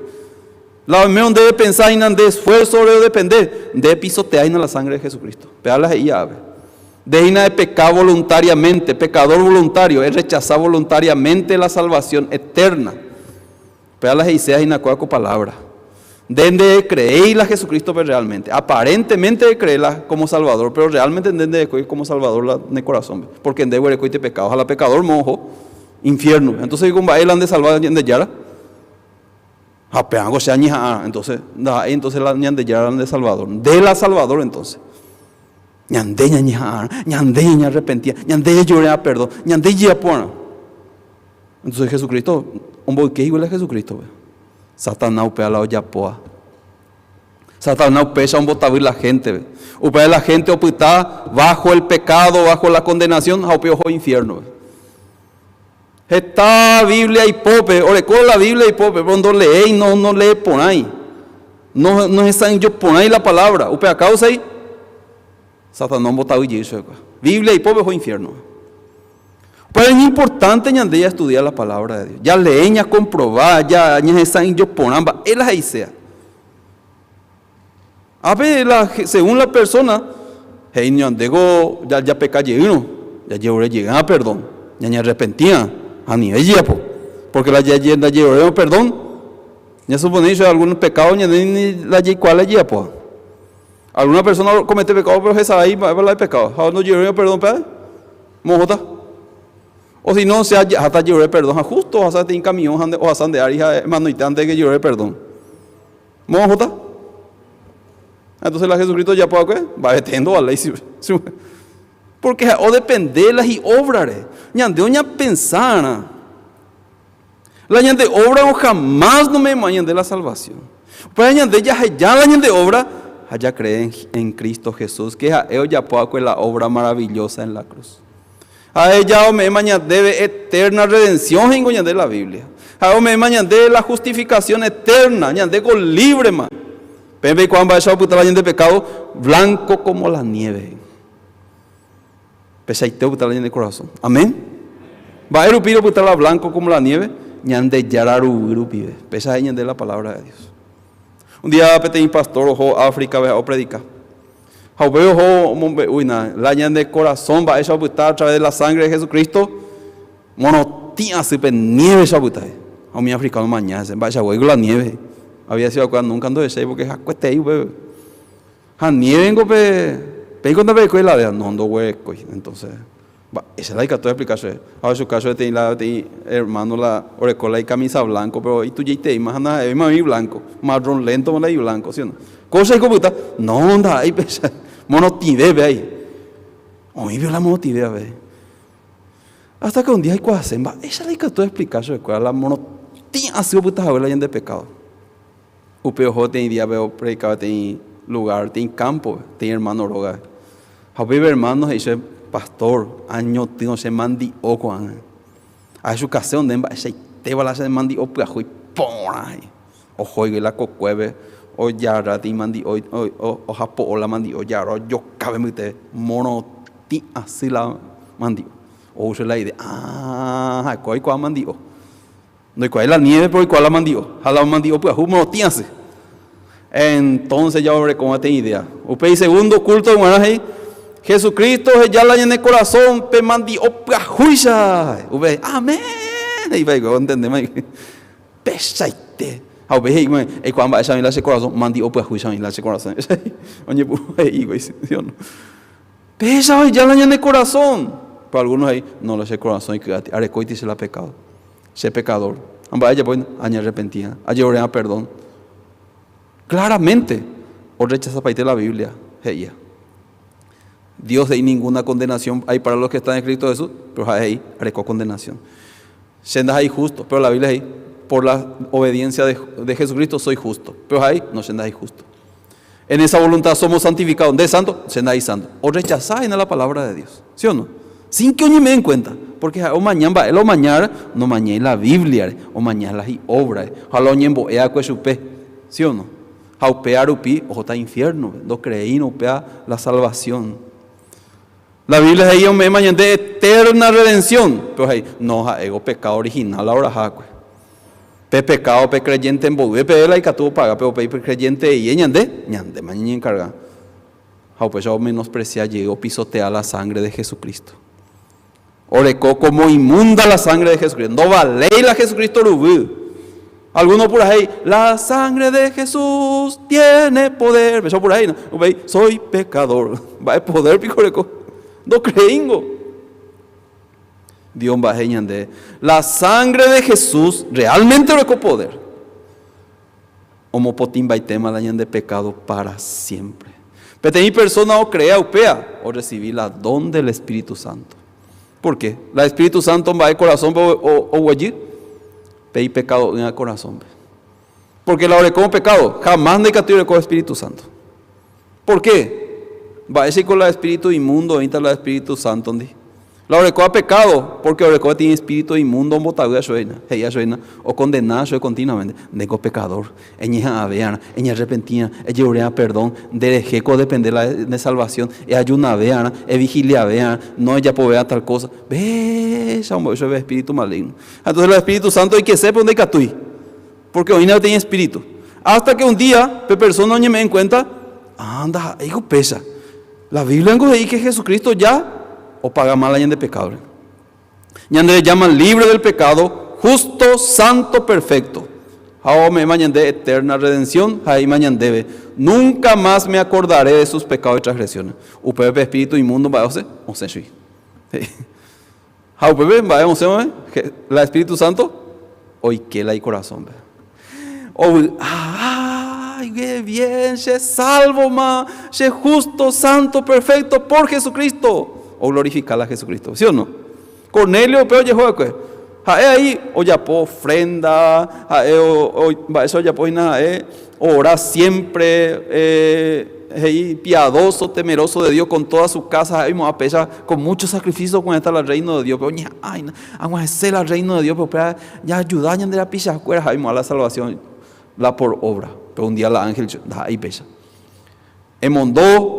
La meón debe pensar en de esfuerzo debe depender de pisotear en la sangre de Jesucristo. Pealas ahí ya. De de pecar voluntariamente, pecador voluntario, es rechazar voluntariamente la salvación eterna. Pealas y sea con palabra. De creer a Jesucristo pero realmente. Aparentemente creerla como Salvador, pero realmente de creer como Salvador la, en el corazón. Porque en de pecado. Ojalá pecador mojo, infierno. Entonces, como él han de salvar de yara. Entonces, entonces la de yara de Salvador. De la Salvador entonces. Ñande ña ñande ña arrepentía, ñande lloré perdón, ñande ya pona. Entonces Jesucristo, un ¿qué igual a Jesucristo? Satanás upea la olla poa. Satanás upea un botavir la gente. Upea la gente opita bajo el pecado, bajo la condenación, ojo infierno. Está Biblia y pope, o la Biblia y pope, pero no lee no, no lee por ahí. No, no es yo por ahí la palabra. Upea causa ahí. Satanás botavir eso. Biblia y pope o infierno. Pero es importante ñande ya estudiar la palabra de Dios. Ya leña comprobar, ya ña yo por ambas, él ahí sea. A ver, la, según la persona, hey ñandego ya ya peca uno. Jajerure jey'ã perdón, ñañearrepenti'ã, anive jajapo. Porque la ndajeruréirõ perdón, ñasuponéi chupe algún pecado ñande ni la jaikuaa la jajapóva. Alguna persona ocomete pecado pero hesarái mba'épa la ipecado ha ndojeruréirõ perdón péva, moõta? O si no, sea jaháta ajerure perdón ha justo ohasa peteĩ kamiõ ha ohasa nde ári ha emanoite antes de que ejerure perdón. Moõ ohóta? Entonces la Jesucristo ojapo va'ekue, mba'evete ndovaléi chupe. Porque ha'e odepende la hi'óbrare. Ñande oñapensarã. La ñande obra o jamás nome'ẽmo'ãi ñande la salvación. Upéva ñande jaheja la ñande obra ha jacree en Cristo Jesús, que ha'e ojapo va'ekue la obra maravillosa en la cruz. Ha'e ja ome'ẽma ñandéve eterna redención he'ingo ñande la Biblia. Ha'e ome'ẽma ñandéve la justificación eterna, ñandéko librema. Peẽ peikuaa mba'éicha opyta la ñande pecado blanco como la nieve. Pechaite opyta la ñane korasõ. Amén. Mba'e rupi ropyta la blanco como la nieve? Ñandejára ruguy rupive. Péicha he'i ñande la palabra de Dios. Un día peteĩ pastor oho África-pe ha opredika. Ha upéi oho omombe'úina la ñane korasõ mba'éicha opyta a través de la sangre de Jesucristo, morotĩ asy pe nieve-cha opyta. Ha umi africano omaña hese, mba'eichaguéiko la nieve. Había sido va'ekue nunca ndohechái porque hakuetei upépe. Ha niévengo pe peiko ndaperekói la dea, no ndoguerekói. Entonces, mba'éicha la ikatu aexplica chéve. Ha ohechuka chéve peteĩ la peteĩ hermano la oreko la icamisa blanco, pero itujaiteíma ha ndaha'éima oĩ blanco, marrón lento la iblanco, sí o no? Kóicha ikopyta, no ndaha'éi péicha, morotĩve pe ai. Oĩ pio la morotĩve avei. Hasta que un día aikuaase mba'éicha la ikatu aexplica chupekuéra la morotĩ asy opyta hague la ñande pecado. Upe oho peteĩ díape opredika peteĩ lugár, peteĩ kámpope, peteĩ ermáno rógape. Ha upéi pe ermáno he'i chéve, Pastór, añotỹ che mandi'o ko'ág̃a. Ahechukase onde mba'eichaitéva la che mandi'o pyahu iporã, he'i. Ohóigui la kokuépe, ojarra peteĩ mandi'o, ohapo'o la mandi'o ojarra ojoka pe mbytépe, morotĩ asy la mandi'o. Ou che la idea, Aah, ha'ekuéra oikuaa mandi'o. Ndoikuaái la nieve, pero oikuaa la mandi'o. Ha la mandi'o pyahu morotĩ asy. Entonces ja orekóma peteĩ idea. Upéi segundo culto g̃uarã he'i, Jesucristo oheja la ñane corazón pe mandi'o pyahúicha. Upéi, amén! He'i va'ekue, ontendéma hikuái. Pechaite! Ha upéi he'i, eikuaa mba'éicha oĩ la che corazón, mandi'o pyahúicha oĩ la che corazón. Oñepyrũ he'i hikuái, ¿sí o no? Péicha oheja la ñane corazón. Pero algunos he'i, no, la che corazón iky'áti, arekóiti che la pecado. Che pecador. Ha mba'e ajapóina? Añearrepenti'ã, ajerore'ã perdón. Claramente orrechasapaite la Biblia he'íva. Dios he'i ninguna condenación hay para los que están en Cristo Jesús, pero ha'e he'i areko condenación. Che ndaha'éi justo, pero la Biblia he'i por la obediencia de, de Jesucristo soy justo. Pero ha'e no che ndaha'éi justo. En esa voluntad somos santificados. Nde santo, che ndaha'éi santo. Orrechasa hína la palabra de Dios. ¿Sí o no? Sin que oñeme'ẽ en cuenta. Porque ha'e omaña mba'e la omañáre, nomañái la Bíbliare, omaña la hi'óbrare, ha la oñembo'e va'ekue chupe. ¿Sí o no? Ha upéva rupi ohóta infiérnope, ndocreéirõ upéva la salvación. La Biblia he'i ome'ẽma ñande eterna redención, pero he'i, no, ha'égo pecado original la oraha va'ekue. Pe pecado pe creyente mboyve peve la ikatu opaga, pero upéi pe creyente he'ie ñande, ñandéma ñañenkarga. Ha upéicha omenosprecia jey, opisotea la sangre de Jesucristo. Oreko como inmunda la sangre de Jesucristo. Ndovaléi la Jesucristo ruguy. Alguno opurahéi, La sangre de Jesús tiene poder. Péicha opurahéi, no? Upéi, soy pecador. Mba'e poder piko oreko? Ndocreíngo. Dios mba'e ñande. La sangre de Jesús realmente oreko poder. Omopotĩmbaitéma la ñande pecado para siempre. Peteĩ persona ocrea upéa, orecibi la don del Espíritu Santo. ¿Por qué? La Espíritu Santo mba'e corazón-pe oguejy? Pe ipecado'ỹva corazón-pe. Porque la orekóvo pecado, jamás ndaikatúi oreko Espíritu Santo. ¿Por qué? Mba'éichaiko la espíritu inmundo oĩta la Espíritu Santo-ndi? La orekóva pecado, porque orekóva peteĩ espíritu inmundo ombotavýva chupe hína, he'íva chupe hína, okondenáva chupe continuamente, ndéko pecador, eñeha'ãvéarã, eñearrepentírã, ejeruréarã perdón, nderehéko odepende la nde salvación, eajunavéarã, evigiliavéarã, no ejapovéarã tal cosa. Péicha ombo'e chupe pe espíritu maligno. Ha entonces la Espíritu Santo oikese pero ndaikatúi. Porque oĩne peteĩ espíritu. Hasta que un día pe persona oñeme'ẽ en cuenta, ah, ndaha'éiko péicha. La Biblia niko he'i que Jesucristo ya Opaga mal ñande pecado. Ñande llama libre del pecado, justo, santo, perfecto. Ha ome'ẽma ñande eterna redención, ha he'íma ñandéve, Nunca más me acordaré de sus pecados y transgresiones. Upépe espíritu inmundo mba'e osẽ? Osẽ chui. Ha upépe mba'e osẽva la Espíritu Santo oike la icorazónpe. Ovy'a, ay, qué bien, che salvo ma, che justo, santo, perfecto por Jesucristo. O glorificar a Jesucristo, ¿sí o no? Cornelio upe ojeho va'ekue. Ha'e ahí ojapo ofrenda, ha'e mba'éicha ojapo hína ha'e ora siempre, he'i piadoso, temeroso de Dios con toda su casa, ha'e oimo'ã péicha con mucho sacrificio og̃uahẽta la reino de Dios-pe, oñeha'ã hína, ag̃uahẽse la reino de Dios-pe, upéva jaajuda ñande rapichakuéra, ha'e oimo'ã la salvación la por obra. Pero un día la ángel ndaha'éi péicha. Emondo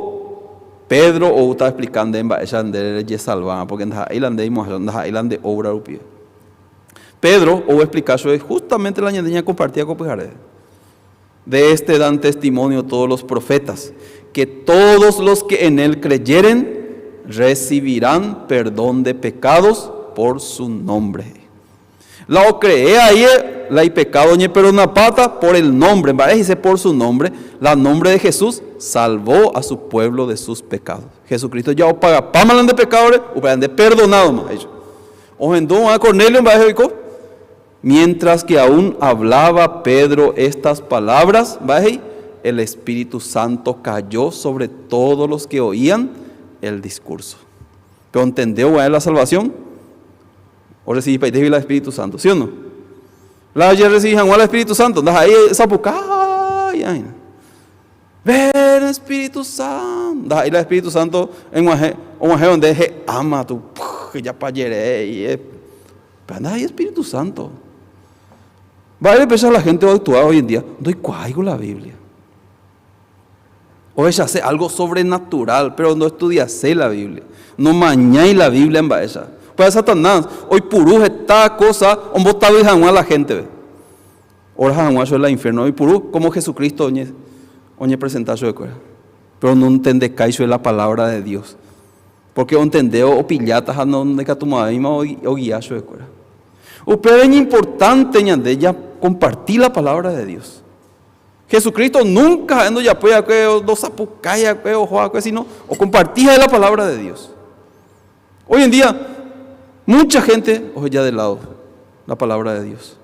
Pedro oúta explica nde mba'éicha nde rejesalva, porque ndaha'éi la nde imo'ãha, ndaha'éi la nde obra rupive. Pedro ou explica chupe justamente la ñande ñakompartía ko pyhare. De este dan testimonio todos los profetas, que todos los que en él creyeren recibirán perdón de pecados por su nombre. La ocree ahí la ipecado oñeperdonapáta por el nombre, mba'e he'ise por su nombre, la nombre de Jesús salvó a su pueblo de sus pecados. Jesucristo ja opagapáma la nde pecadore, upéva nde perdonado-ma, he'i. Ohendu a Cornelio mba'e oiko? Mientras que aún hablaba Pedro estas palabras, mba'e he'i? El Espíritu Santo cayó sobre todos los que oían el discurso. Pe ontendévo gua'e la salvación, orrecibipaite la Espíritu Santo, ¿sí o no? La ojerrecibi hag̃ua la Espíritu Santo, ndaha'éi sapukái aína. Ven Espíritu Santo, ndaha'éi la Espíritu Santo eg̃uahẽ, og̃uahẽvo nde he'áma tu japajeréi, pe ndaha'éi Espíritu Santo. Mba'ére péicha la gente oactua hoy en día? Ndoikuaáiko la Biblia. Ohechase algo sobrenatural, pero ndoestudiaséi la Biblia. Nomañái la Biblia mba'éicha. Upéva Satanás oipuru heta cosa ombotavy hag̃ua la gente-pe. Oraha hag̃ua chupe la infierno oipuru como Jesucristo oñe oñepresenta chupekuéra. Pero nontendekái chupe la palabra de Dios. Porque ontendévo opilláta ha ndikatumo'ãvéima ogia chupekuéra. Upéva iñimportante ñande jakomparti la palabra de Dios. Jesucristo nunca ha'e ndojapói va'ekue, ndosapukái va'ekue, oho va'ekue, sino okomparti ha'e la palabra de Dios. Hoy en día, mucha gente oheja de lado la palabra de Dios.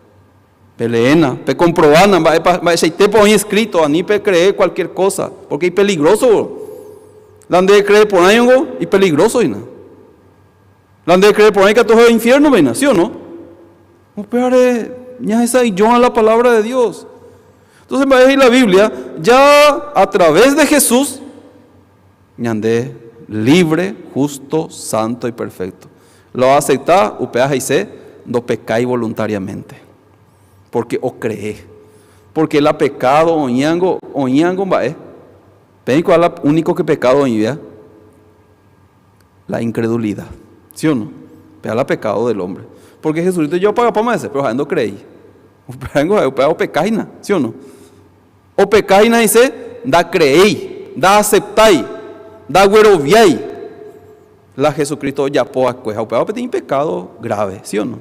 Peleéna, pekomprobána mba'épa mba'eichaitépa oĩ escrito, ani pecree cualquier cosa, porque ipeligroso. La nde cree porãingo ipeligroso hína. La nde cree porã ikatu oho infierno-pe hína, ¿sí o no? Upévare ñahesa'ỹijo'ã la palabra de Dios. Entonces mba'e he'i la Biblia? Ya a través de Jesús ñande libre, justo, santo y perfecto. Lo acepta, upéva he'ise ndopekái voluntariamente. Porque ocree. Porque la pecado oĩango, oĩango mba'e. Peẽ ikuaa la único que pecado oĩvéa? La incredulidad. ¿Sí o no? Péva la pecado del hombre. Porque Jesucristo ya opagapáma hese, pero ha'e ndocreéi. Upévango ha'e upéva opeka hína, ¿sí o no? Opeka hína he'ise ndacreéi, ndaaceptái, ndagueroviái la Jesucristo ojapo va'ekue. Ha upéva peteĩ pecado grave, ¿sí o no?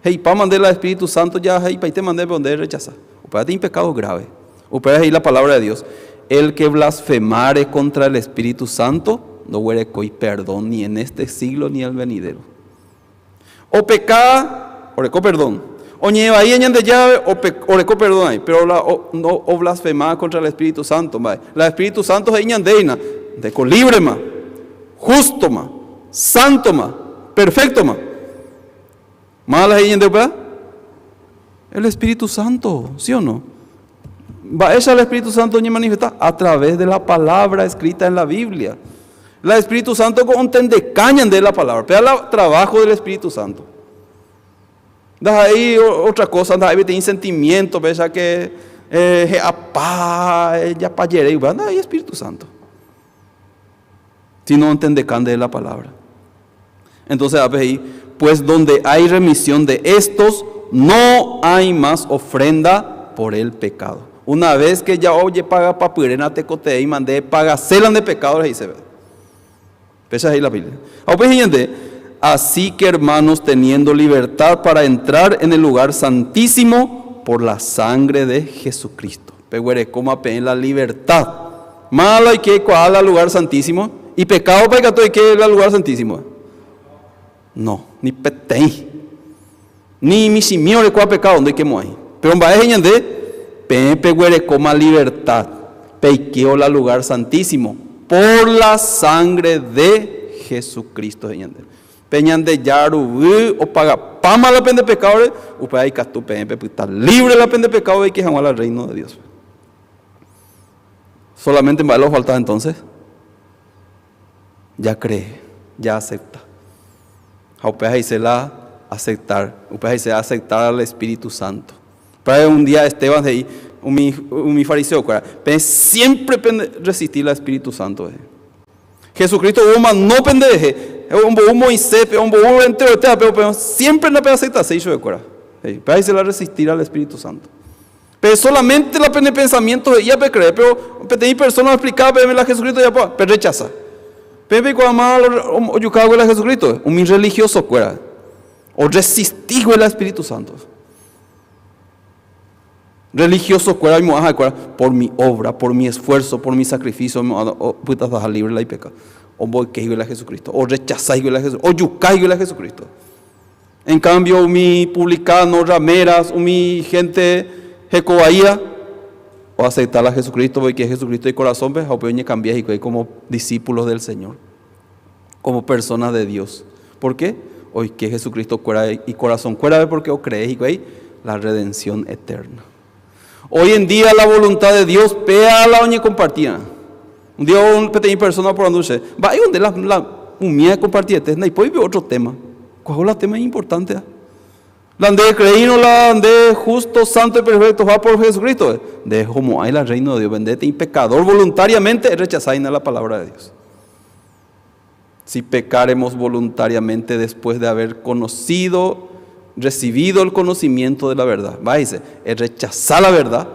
He'ipáma nde la Espíritu Santo ja he'ipaitéma ndéve nde rechasa. Upéva peteĩ pecado grave. Upéva he'i la palabra de Dios, El que blasfemare contra el Espíritu Santo ndoguerekói perdón ni en este siglo ni el venidero. Opeka, oreko perdón. Oñe'ẽ vai Ñandejárape, oreko perdón ahí, pero la no oblasfema contra el Espíritu Santo, mba'e. La Espíritu Santo he'i ñandéina, ndeko libre-ma, justo-ma, santo-ma, perfecto-ma. Máva la he'i ñande upéva? El Espíritu Santo, ¿sí o no? Mba'éicha el Espíritu Santo oñemanifesta? A través de la palabra escrita en la Biblia. La Espíritu Santo ko ontendeka ñande la palabra. Péva la trabajo del Espíritu Santo. Ndaha'éi otra cosa, ndaha'éi peteĩ sentimiento péicha que he'apa, japajeréi, upéva ndaha'éi Espíritu Santo. Sino ontendeka nde la palabra. Entonces ápe he'i, pues donde hay remisión de estos, no hay más ofrenda por el pecado. Una vez que ya ojepagapapyréna tekotevẽima nde epagase la nde pecado he'iseve. Péicha he'i la Biblia. Ha upéi he'i ñande, Así que hermanos, teniendo libertad para entrar en el lugar santísimo por la sangre de Jesucristo. Peguerekóma peẽ la libertad. Máva la oike kuaa la lugar santísimo? Ipekádopa ikatu oike la lugar santísimo? No, ni peteĩ. Ni michĩmi orekóva pekádo ndoikemo'ãi. Péro mba'e he'i ñande? Peẽ peguerekóma libertad, peikévo la lugar santísimo por la sangre de Jesucristo he'i ñande. Pe Ñandejára ruguy opagapáma la pende pekádore, upéva ikatu peẽ pepyta libre la pende pekádo peike hag̃ua la Reino de Dios-pe. Solamente mba'e la ofalta entonces? Jacree, jaacepta. Ha upéva he'ise la aceptar, upéva he'ise aceptar al Espíritu Santo. Upévare un día Esteban he'i umi, umi fariseokuéra, Peẽ siempre pende resisti la Espíritu Santo rehe. Jesucristo ou omano pende rehe, ombou Moiséspe, ombou enteroitévape, upéva siempre ndapeaceptaséi chupekuéra. He'i, upéva he'ise la resistir al Espíritu Santo. Pe solamente la pene pensamiento he'íva pecree, pero peteĩ persona oexplikáva peẽme la Jesucristo ojapóva, perrechasa. Peẽ peikuaa máva ojuka hague la Jesucristo, umi religioso kuéra, orresisti hague la Espíritu Santo. Religioso kuéra oimo'ã ha'ekuéra, por mi obra, por mi esfuerzo, por mi sacrificio, oimo'ã opytataha libre la ipeka. Omboyke hague la Jesucristo, orrechasa hague la Jesucristo, ojuka hague la Jesucristo. En cambio umi publicano, rameras, umi gente heko vaíva oacepta la Jesucristo oike Jesucristo icorazónpe ha upéi oñecambia hikuái como discípulos del Señor, como personas de Dios. ¿Por qué? Oike Jesucristo kuéra icorazón kuérape porque ocree hikuái la redención eterna. Hoy en día la voluntad de Dios péa la oñecompartía. Un día un peteĩ persona oporandu che, mba'éiko nde la, la umía compartiete, ndaipói pe otro tema. Kuahu la tema importante ha. La nde creírõ la nde justo, santo y perfecto ha por Jesucristo, nde homo'ãi la reino de Dios, nde peteĩ pecador voluntariamente rechazáina la palabra de Dios. Si pecáremos voluntariamente después de haber conocido, recibido el conocimiento de la verdad. Mba'éicha, errechasa la verdad,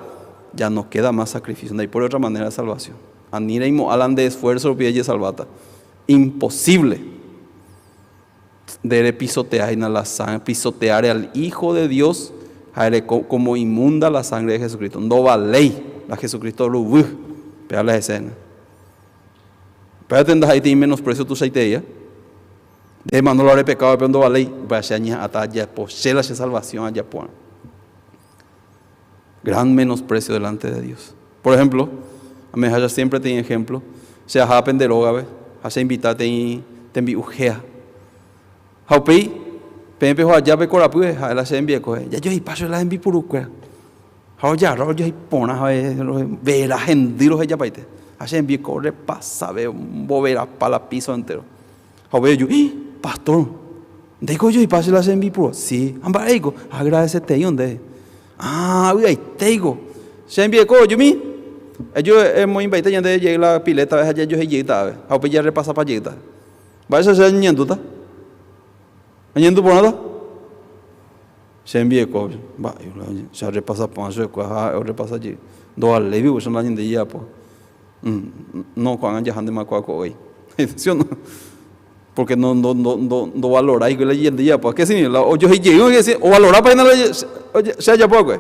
ya no queda más sacrificio, ndaipóri otra manera de salvación. Ani reimo'ã la nde esfuerzo rupi ejesalváta. Imposible. Nde repisotea hína la sangre, pisoteáre al Hijo de Dios ha ereko como inmunda la sangre de Jesucristo. Ndovaléi la Jesucristo ruguy. Péva la hese hína. Upévate ndaha'éi menosprecio tuichaitereia. Nde mano la ore pecado pe ndovaléi, upéva che añeha'ãta ajapo, che la che salvación ajapo'arã. Gran menosprecio delante de Dios. Por ejemplo, ame'ẽháicha siempre teĩ ejemplo, che aha pende rógape ha che invita teĩ tembi'u héa. Ha upéi, peẽ peho aja pe korapýpe, ha'e la che rembieko, jajoheipa chupe la hembipuru kuéra. Ha ojarra ojohei porã ha vera hendy rohejapaite. Ha che rembieko repasave omboverapa la piso entero. Ha upéi oju, ¡Ih! Pastor, ndéiko ojoheipa che la che rembipuru? Si. Ha mba'éiko? Agradeseteío ndéve. Ah, avy'aitéiko. Che rembieko ojumi. Eju emoĩmbaite ñande jey la pileta ha jajohei jeýta ave. Ha upéi jarrepasapa jeýta. Mba'éicha che añeñandúta? Añeñandu porãta? Che rembieko, mba'e, che arrepasa porã chupekuéra ha ha'e orrepasa jey. Ndovaléigui upéicha la ñande jajapo. No, ko'ág̃a jahántema kóa ko ói. Sí o no? Porque no, no, no, no, ndovalorái la ñande jajapo. Ke si la ojohei jeýva quiere decir ovalorapa hína la che ajapo va'ekue.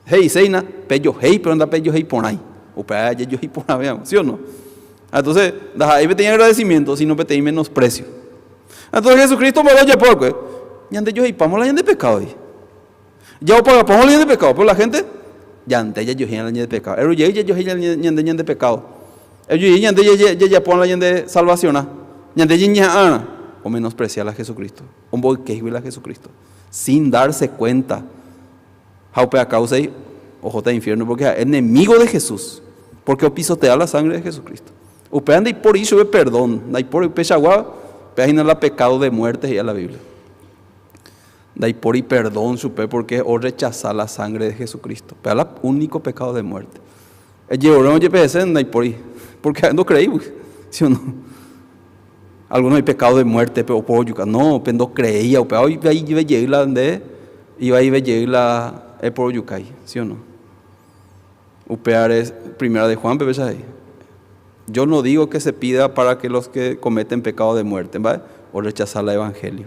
He'iséina pejohéi pero ndapejohéi porãi. Upéva jajohéi porãve hag̃ua, sí o no? Entonces, ndaha'éi peteĩ agradecimiento, sino peteĩ menosprecio. Entonces, Jesucristo mba'e ojapo va'ekue? Ñande joheipámo la ñande pecado. Ya opagapámo la ñande pecado, pero la gente ñande jajohéi la ñande pecado. Eru jey jajohéi ñande ñande pecado. Eru jey ñande jajapo la ñande salvación. Ñande ñañeha'ãrã o menospreciar la Jesucristo, omboykéigui la Jesucristo, sin darse cuenta. Ha upe akáusai ohóta infierno porque ha'e enemigo de Jesús, porque opisotea la sangre de Jesucristo. Upéva ndaipóri ichupe perdón, ndaipóri upeichagua, upéva hína la pecado de muerte he'i la Biblia. Ndaipóri perdón chupe porque orrechasa la sangre de Jesucristo. Upéva la único pecado de muerte. Ejevorérõ jepe hese ndaipóri, porque ha'e ndocreígui, ¿sí o no? Algunos hay pecado de muerte pe oporojuka. No, pe ndocreía upéva ivaive jey la nde, ivaive jey la eporojukái, ¿sí o no? Upévare primera de Juan pe péicha he'i. Yo no digo que se pida para que los que cometen pecado de muerte, ¿vale? O rechazar el evangelio.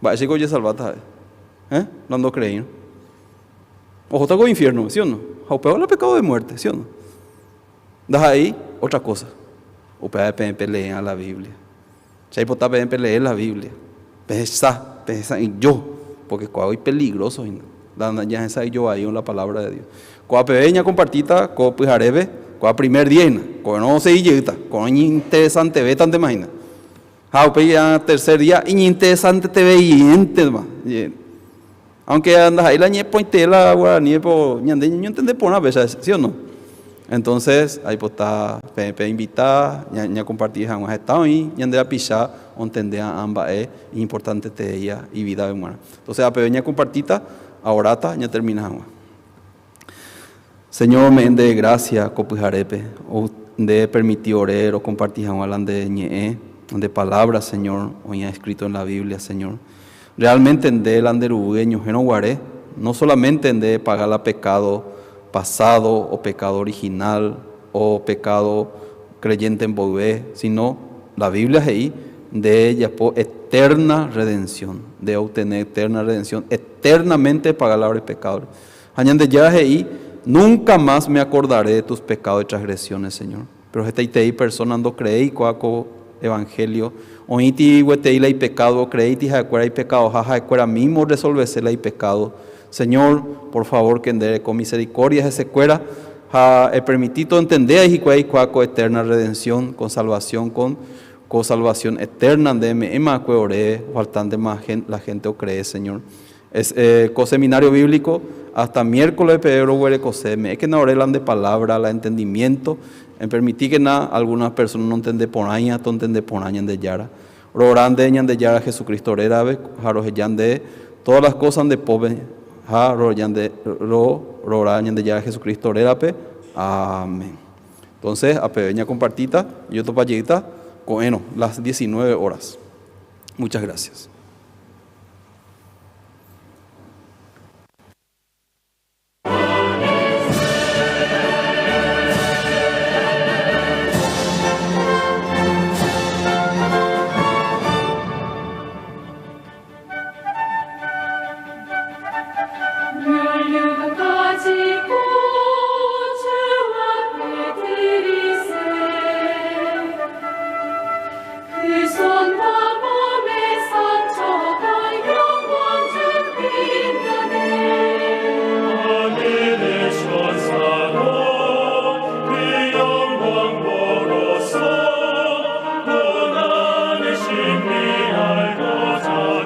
Va, ese coye salvata, ¿eh? No ando creyendo. Ojo, está con infierno, ¿sí o no? O peor el pecado de muerte, ¿sí o no? Das ahí otra cosa. O PPP leen la Biblia. Si hay PPP leer la Biblia. Pesa, pesa y yo, porque cuando hay peligroso, ya esa y yo ahí en la palabra de Dios. Cuando peña compartita, con pijarebe, cuando primer día, cuando no se yeta, con interesante ve tan te imagina. Ja, ya tercer día, interesante te ve y más. Aunque andas ahí la ñe la guaraní, po ñande ño entende por una vez, ¿sí o no? Entonces, ahí pues está pe invitar, ña compartir jamás estado ahí, ñande a pisar, entender ambas es importante te ella y vida de humana. Entonces, a peña compartita, ahora ta, ña termina jamás. Señor, me de gracia, copijarepe, o de permitir orar o compartir jamás de ñe, de palabras, Señor, hoy ha escrito en la Biblia, Señor. Realmente en de el anderugueño, guaré, no solamente en de pagar la pecado pasado o pecado original o pecado creyente en Bobé, sino la Biblia es ahí de ella por eterna redención, de obtener eterna redención, eternamente pagar la el pecado. Añade ya ahí, nunca más me acordaré de tus pecados y transgresiones, Señor. Pero esta itei persona ando creí coaco evangelio, oiti hueteila y pecado, creí jacuera y pecado, jaja escuera mismo resolvesela y pecado. Señor, por favor, que endere con misericordia ese cuera, ja permitito entender y cuaco eterna redención, con salvación, con salvación eterna, de me ema ore, faltante más la gente o cree, Señor. Es co seminario bíblico hasta miércoles Pedro huere coseme, es que no orelan de palabra, la entendimiento, en permitir que na algunas personas no entende por aña, no entende por aña de yara. Rorande de yara Jesucristo orerabe, de todas las cosas de pobre, ja de ro rorañan de yara Jesucristo orerape. Amén. Entonces, a pequeña compartita, yo topallita, bueno, las 19 horas. Muchas gracias. 고난의 신비할